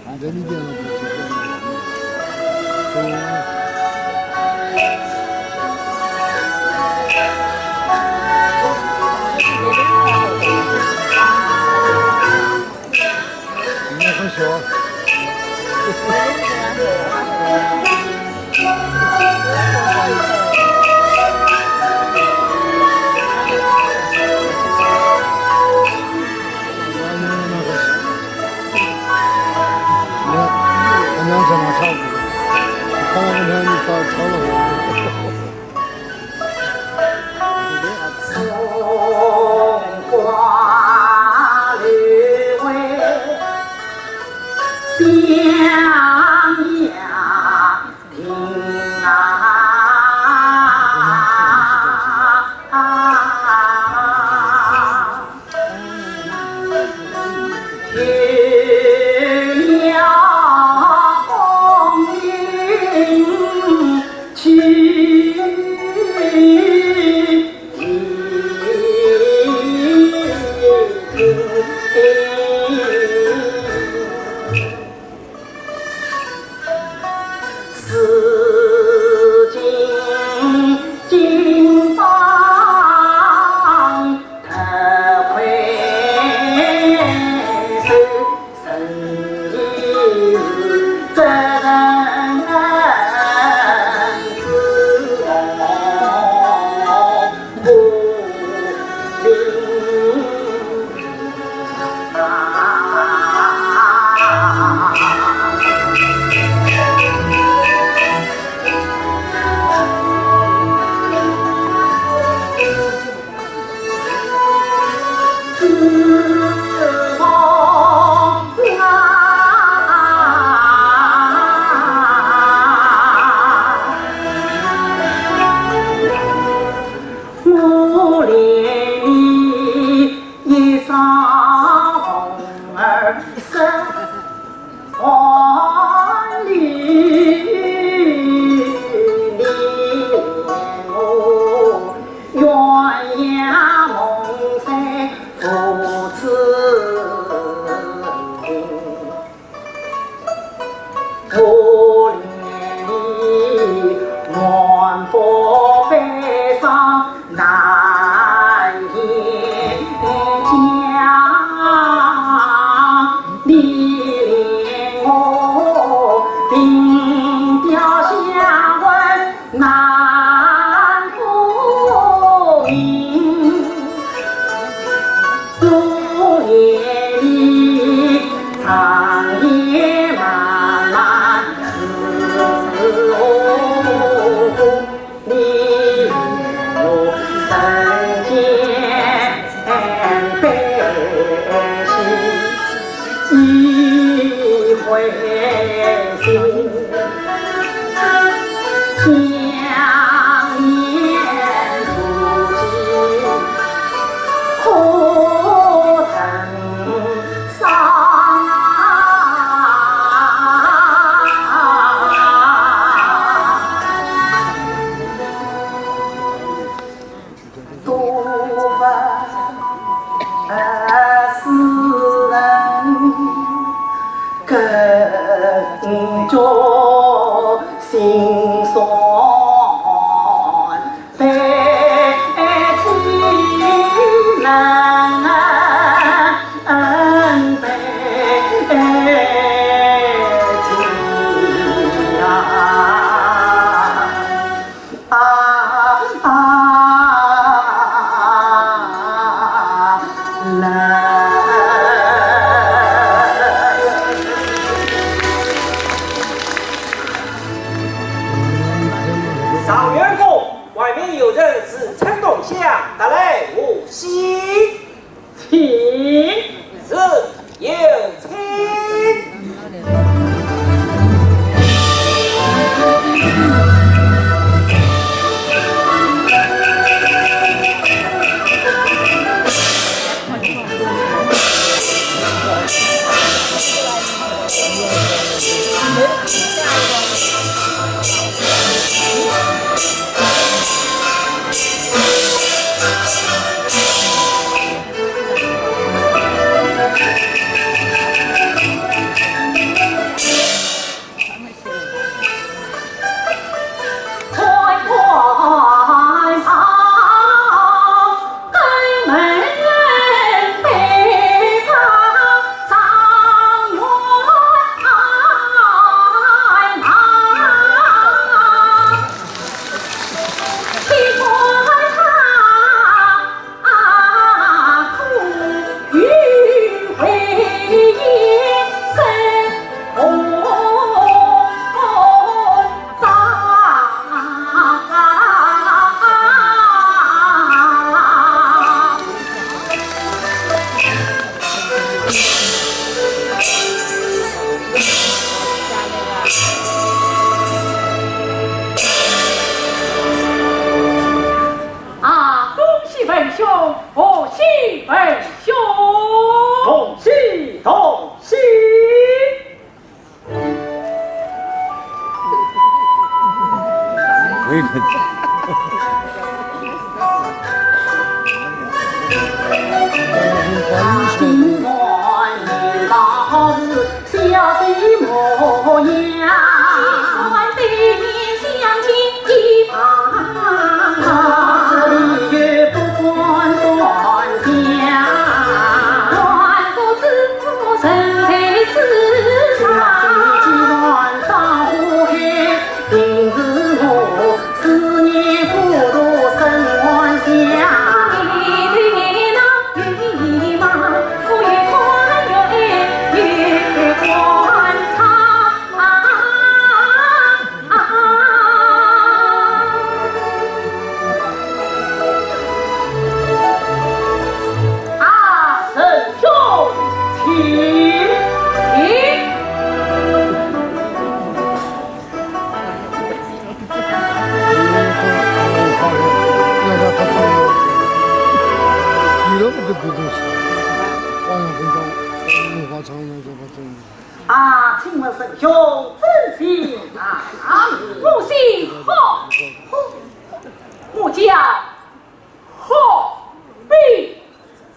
俺这里边不是这样。 你很小。你看，俺娘长得差不多，你看我跟她，你长得差不多。 状元公，外面有人自称东乡，特来贺喜。请。是，有请。啊，仁兄，请。请。啊，请问仁兄尊姓啊？我姓何，我叫 何必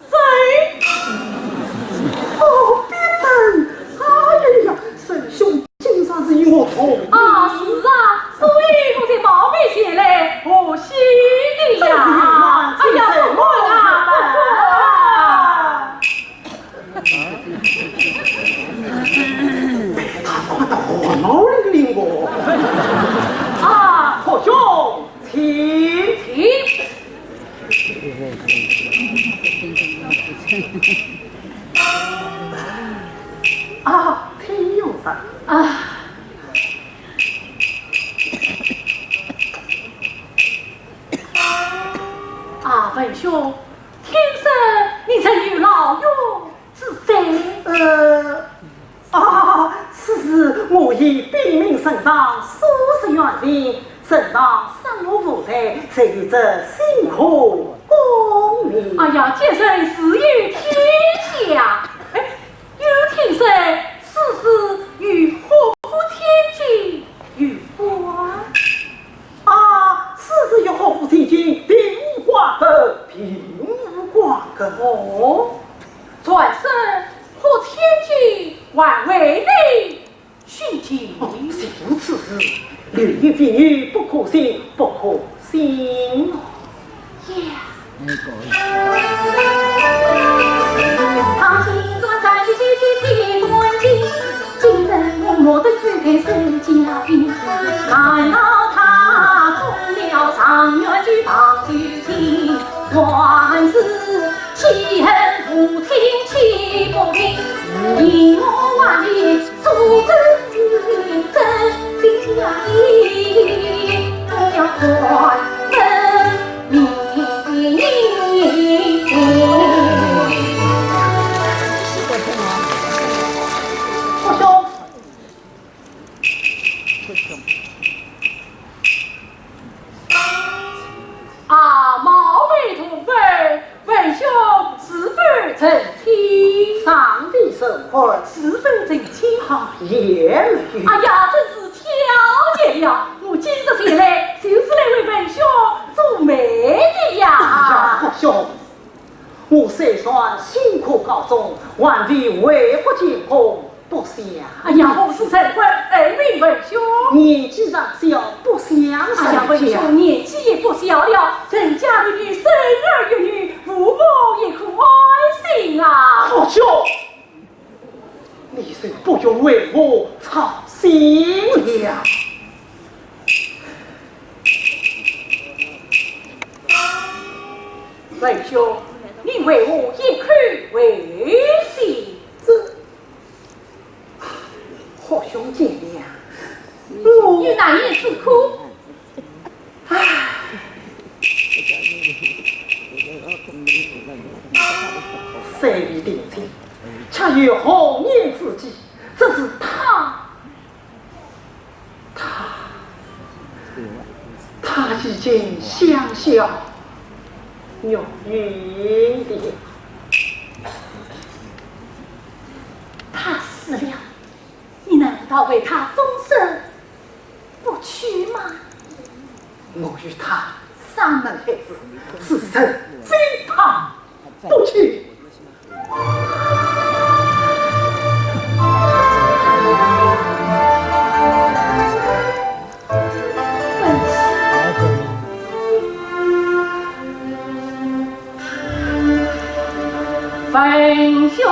珍。何必珍？哎呀，仁兄今朝是与我同啊，是啊，所以我才冒昧前来贺喜的呀。哎呀，不敢啊，不敢啊。被他看得火冒淋淋哦。啊，何兄，请。请。 啊，请用茶。啊。啊，文兄，听说你曾与老岳 是谁？呃，啊，此事我已禀明圣上，数十年前，圣上赦我无罪，才有这辛苦功名。哎呀，这人自有天相。哎，有听说此事与何府千金有关？ 啊，此事与何府千金并无瓜葛，并无瓜葛。哦，传说何千金还为你殉情。哦，岂有此事，流言蜚语，不可信，不可信哦。呀。 啊，冒昧同问， 文兄是否成亲？尚未成婚。是否成亲？啊，也没有。哎呀，真是巧极了！我今日前来，就是来为文兄做媒的呀。哎呀，何兄，我虽然新科高中，还未为国建功， 不想。哎呀，何时成婚？还望文兄。年纪尚小，不想成家。哎呀，文兄年纪也不小了，成家立业，生儿育女，父母也可安心啊。何兄，你就不用为我操心了。文兄，你为我一口回信。这 何兄见谅，我有难言之苦。唉，虽未定亲，却有红颜知己，这是他，他，他已经香消玉殒了。 他死了，你难道为他终身不娶吗？我与他山盟海誓，此生非他不娶。 文兄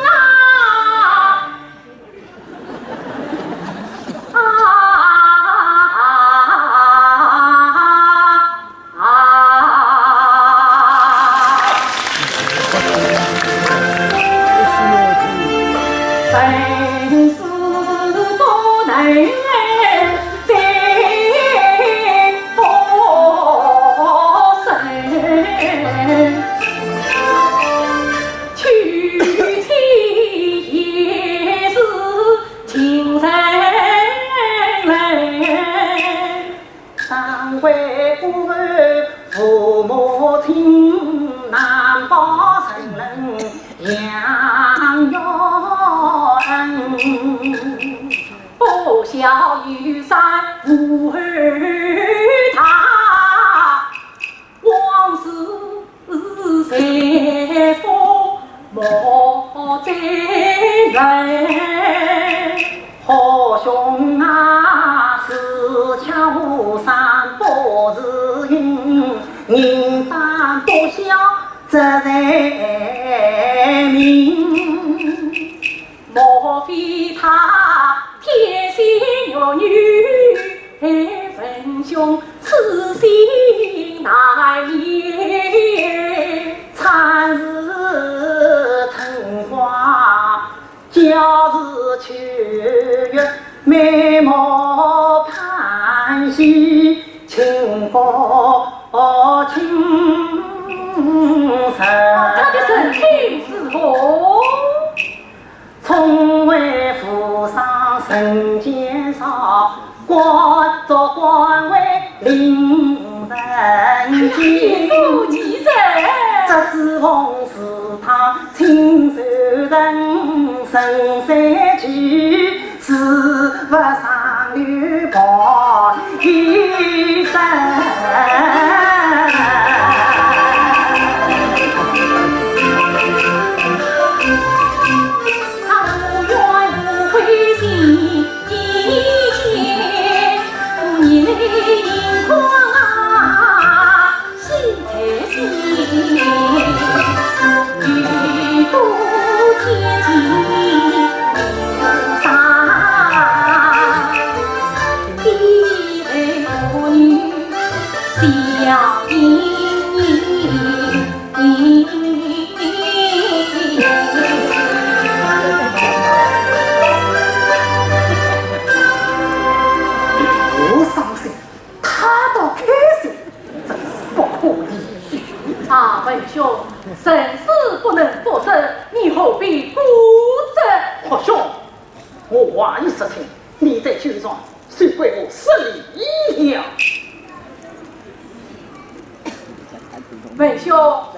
啊，啊，啊，啊。他的身体如何？ 我伤心，他倒开心，真是不可理喻。啊，文兄，人事不能不说，你何必固执？霍兄，我话已说清，你在酒上 就怪我失礼了。文兄，我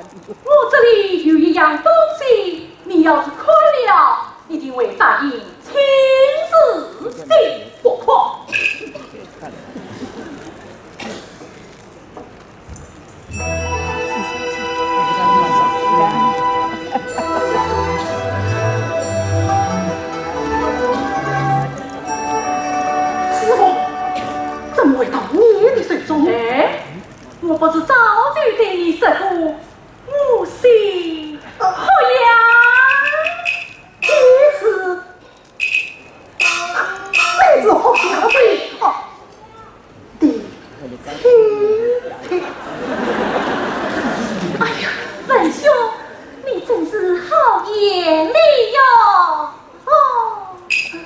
这里有一样东西，你要是看了，一定会答应亲事的。不看。 师傅，怎么会到你的手中？哎，我不是早就对你说过，我是好呀。你是 你是好呀，最好的亲戚。哎呀，文兄，你真是好眼力哟！哦。 师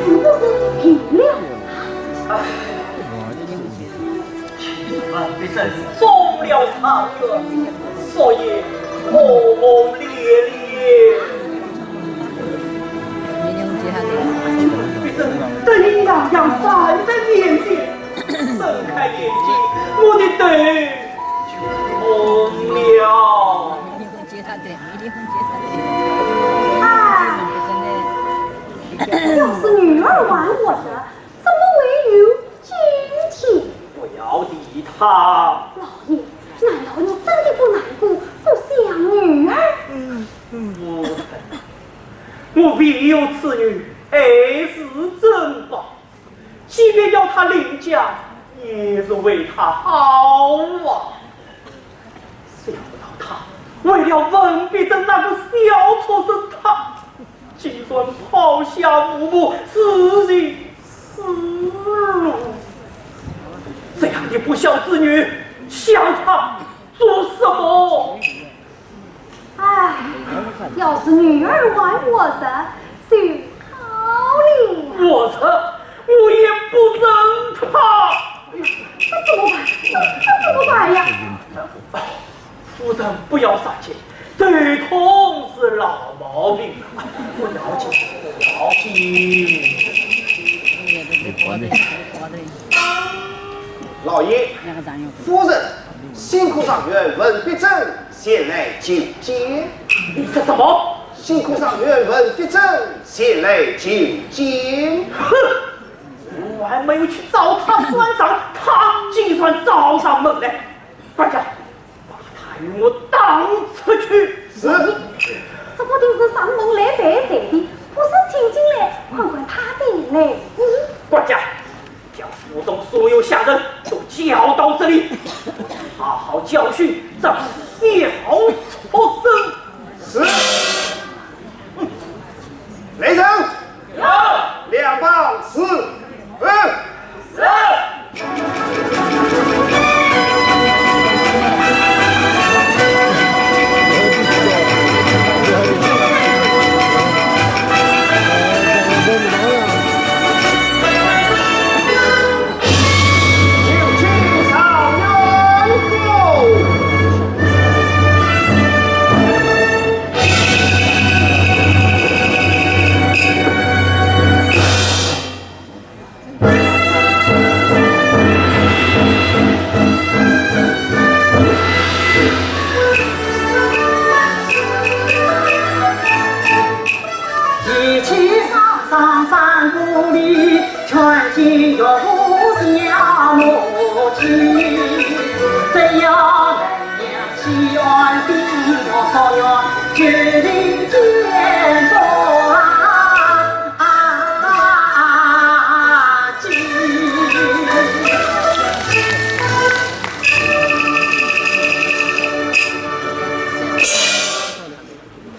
是不是病了？ 万必正中了状元，所以噩梦连连。必正得意洋洋站在面前，睁开眼睛，我的头就昏了。 哎，要是女儿还活着，怎么会有今天？不要理他。老爷，难道你真的不难过，不想女儿？嗯，嗯，不曾。我唯有此女，爱是珍宝。 即便要她另嫁，也是为她好啊。想不到她为了文必正那个小畜生，她竟然抛下父母，自己死路。这样的不孝之女，想她做什么？ 哎，要是女儿还活着，就好了。活着，我也不认她。这怎么办？这，这怎么办呀？夫人，不要伤心，头痛是老毛病，不要紧，不要紧。老爷，夫人，新科状元文必正 前来求见。你说什么？新科状元文必正前来求见。哼！我还没有去找他算账，他竟然找上门来。管家，把他与我打出去。是。说不定是上门来赔罪的，不是请进来看看他的嘞。嗯。管家， 将府中所有下人都叫到这里，好好教训这个小畜生。是。来人！有。两旁侍卫。是。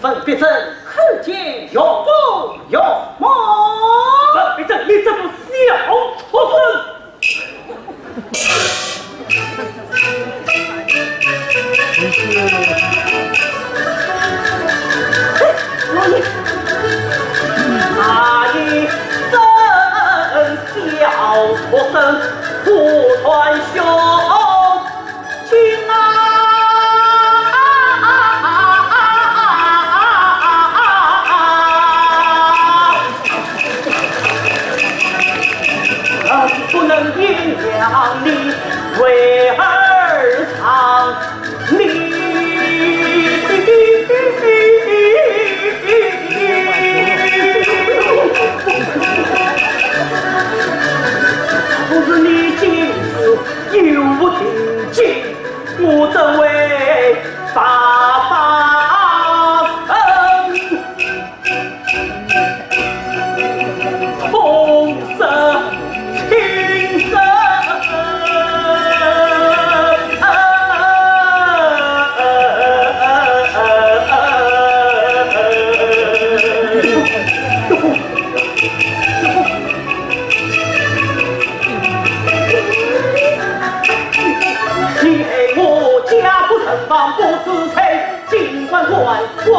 文必正，可见岳父岳母？文必正，你这个小畜生！ 老爷。哪一声小畜生，胡传胸经啊！ 不能原谅你为儿丧命。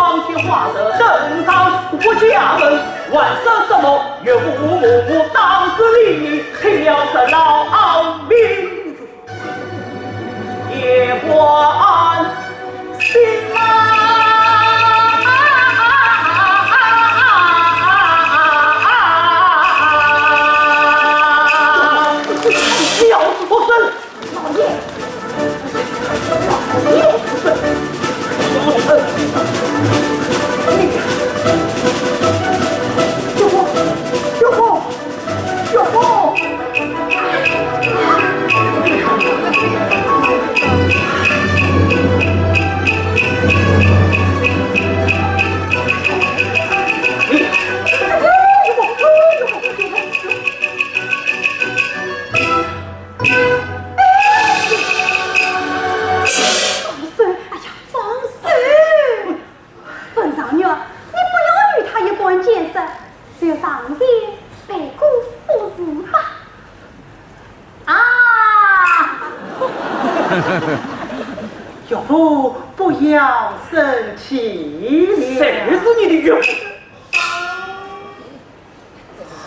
光天化日登上我家门，还说什么岳父母当是你，拼了这老命也不安心啊！小畜生！ 老爷，老爷，放手！哎呀，放手！本少爷，你不要与他一般见识，就上前赔个不是吧？啊！岳父不要生气了。谁是你的岳父？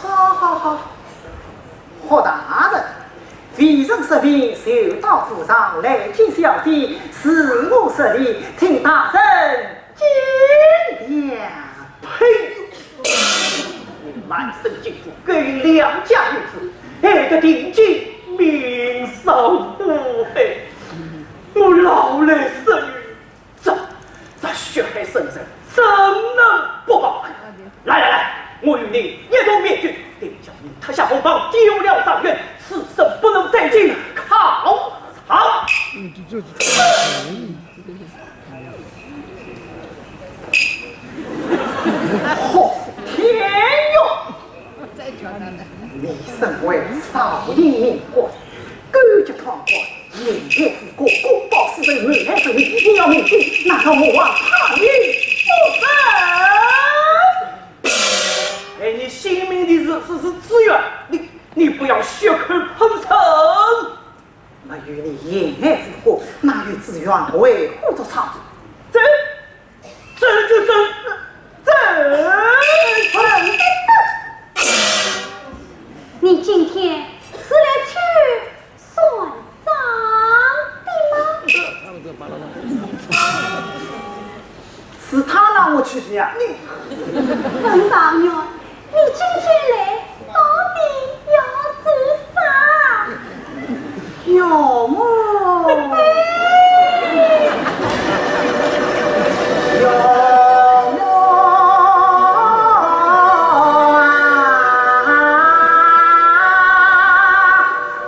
好好好，霍大人，微臣实名求到府上来见小姐，恕我失礼，请大人见谅。呸！你满身金珠，勾引良家女子，害得定亲命丧火海，我老来生育， 这，这血海深仇，怎能不报？来来来，我与你一同面君，定叫你脱下红袍，丢了状元，此生不能再进考场。好天哟！你身为少爷命官，狗急堂官， 陷害无辜，公报私仇，谋害罪名，一定要问清，难道我还怕你不成？哎，你性命的事是，是志愿，你，你不要血口喷人。没有你陷害无辜，哪有志愿为虎作伥？这 这就这，这，这，你今天是来去算账的吗？是他让我去的呀。你，本少爷， 你今天来到底要做啥？岳母。岳母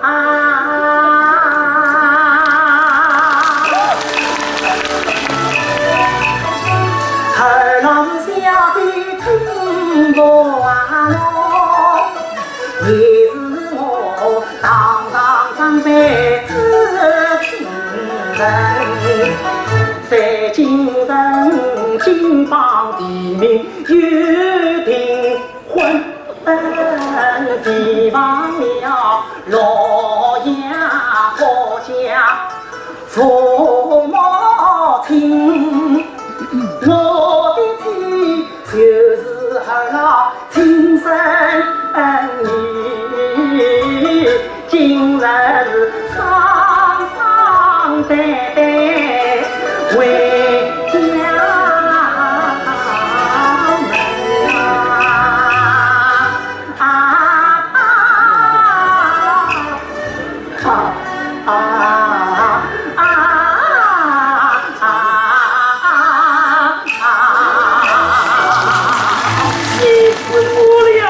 啊！ 啊，何老是小姐亲婆啊，也是我堂上长辈之亲人，在京城金榜题名有定 婚，提防了洛阳何家父母亲，我的妻就是儿郎亲生女，今日是双双对对回家门啊。 啊啊啊啊啊啊！气死我了！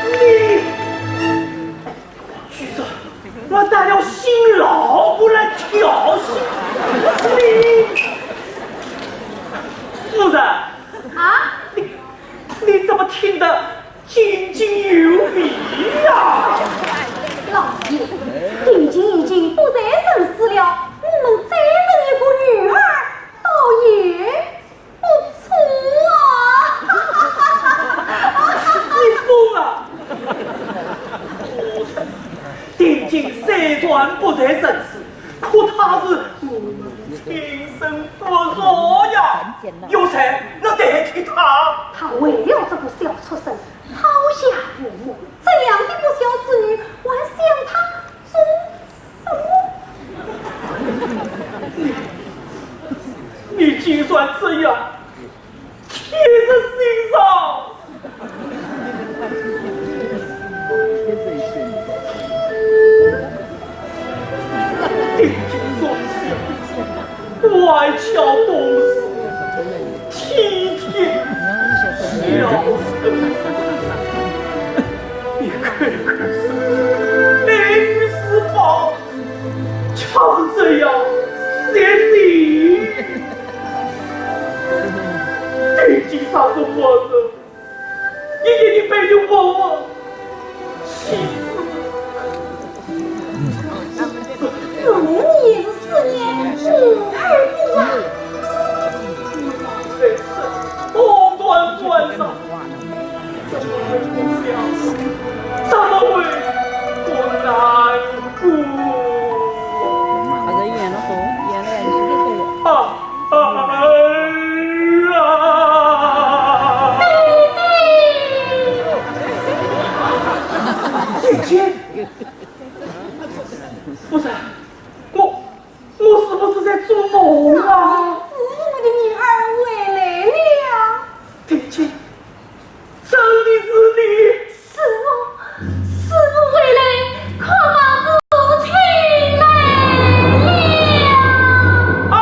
你，居然还带了新老婆来调戏你！夫人，啊？你，你怎么听得 津津有味呀！老爷，定亲已经不在人世了，我们再生一个女儿，倒也不错啊。你疯了！定亲虽然不在人世，可她是我们亲生骨肉呀。有谁能他为了这个小畜生抛下父母，这样的不孝子女，还想他做什么？你，你竟然这样，天人心上！定睛双笑，乖巧懂事，体贴孝顺。你口口声声爱女如宝， 就是这样绝情。对金山中我是一点一滴的我，气死！我们也是思念女儿的呀。你们在此藕断丝连。 怎么会不想？怎么会不难过？他在演了吼，演了演戏就对了。啊，啊，啊！姐姐，不是，我，我是不是在做梦啊？是我们的女儿回来了。姐姐，真的是你？是我，是我回来，看望父亲来了。儿啊！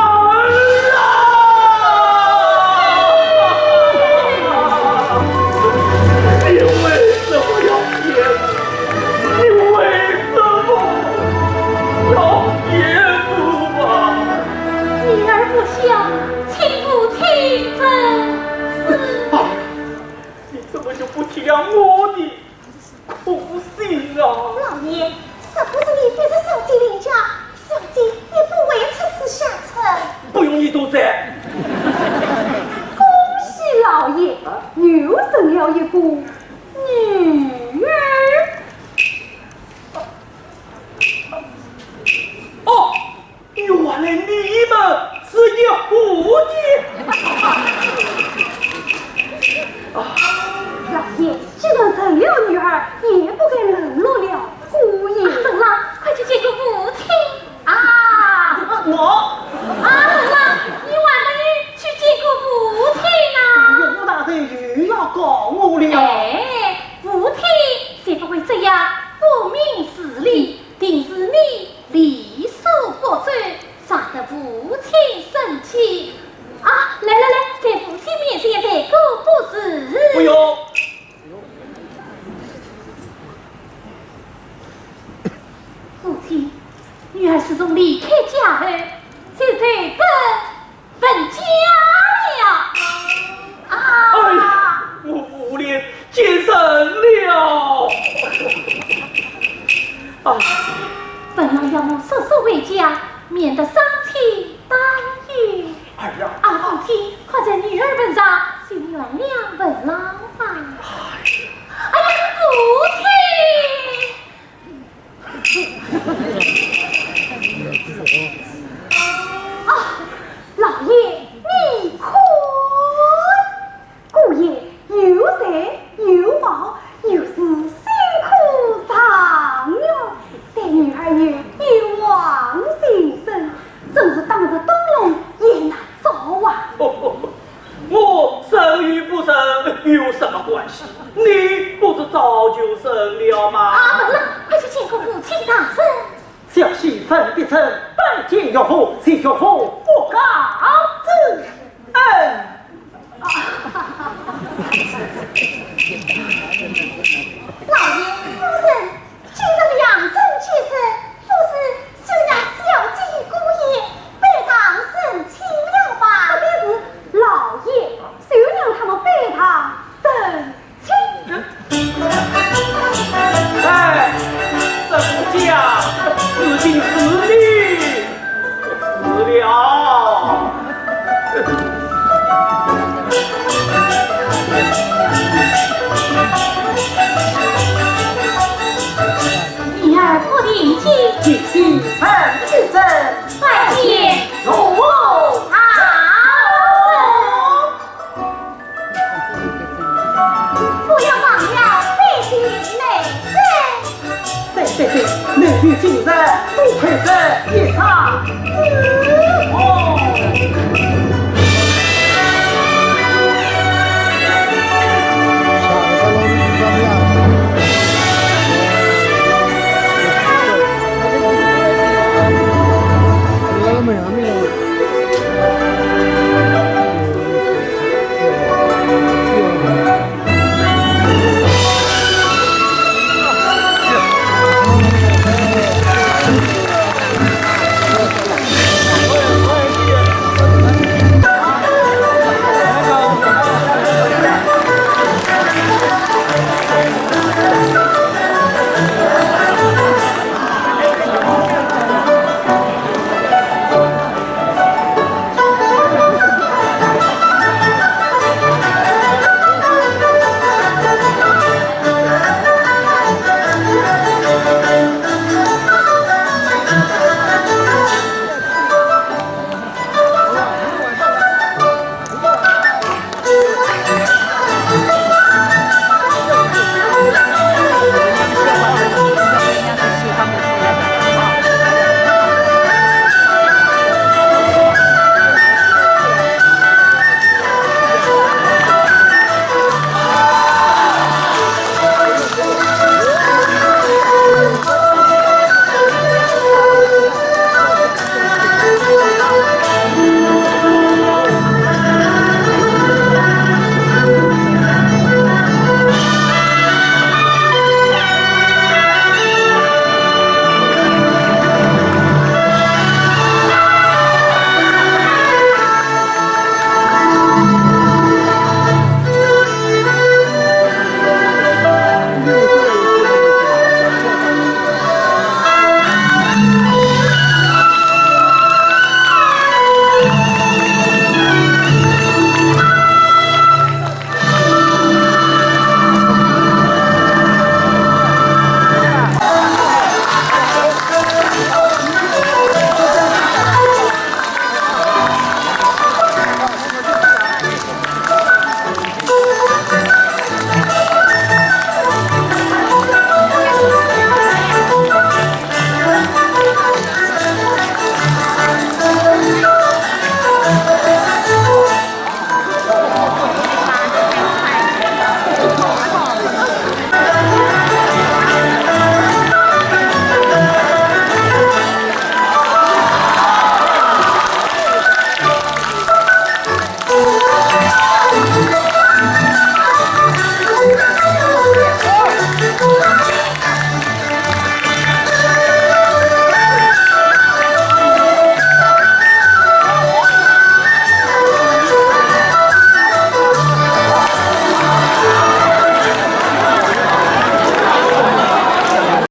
你为什么要骗我？你为什么要骗我啊？女儿不孝， 请父亲认罪。啊，你怎么就不体谅我的苦心啊？老爷，若不是你逼着小姐离家，小姐也不会出此下策。不用你多嘴。恭喜老爷，啊？又生了一个女儿。哦， 原来你们是一伙的。啊，老爷，既然生了女儿，也不该冷落了姑爷。啊，文郎，快去见过父亲。啊，我？啊，文郎，你还没有去见过父亲啊？岳父大人又要告我了。哎，父亲绝不会这样不明事理，定是你 礼数不周，惹得父亲生气。啊，来来来，在父亲面前赔个不是。不用。父亲，女儿自从离开家后，就对本 文家了。啊！哎呀，我无脸见人了。啊，本王要我速速回家，免得伤亲担忧。儿啊！啊，父亲，看在女儿份上，先原谅文郎吧。哎呀，父亲！ 啊，老爷，你看，姑爷又瘦又黄，又是辛苦上学，对女儿又一往情深，真是当日灯笼也难照啊。 我生与不生有什么关系？你不是早就生了吗？啊，文郎，快去见过父亲大人。小婿文必正拜见岳父，谢岳父不告之恩。老爷，夫人， 既然两人皆是，不如就让小姐与姑爷拜堂成亲了吧。这便是，老爷，就让他们拜堂成亲。哎，这个家，如今是你死了。对对，男女今日不配这一场。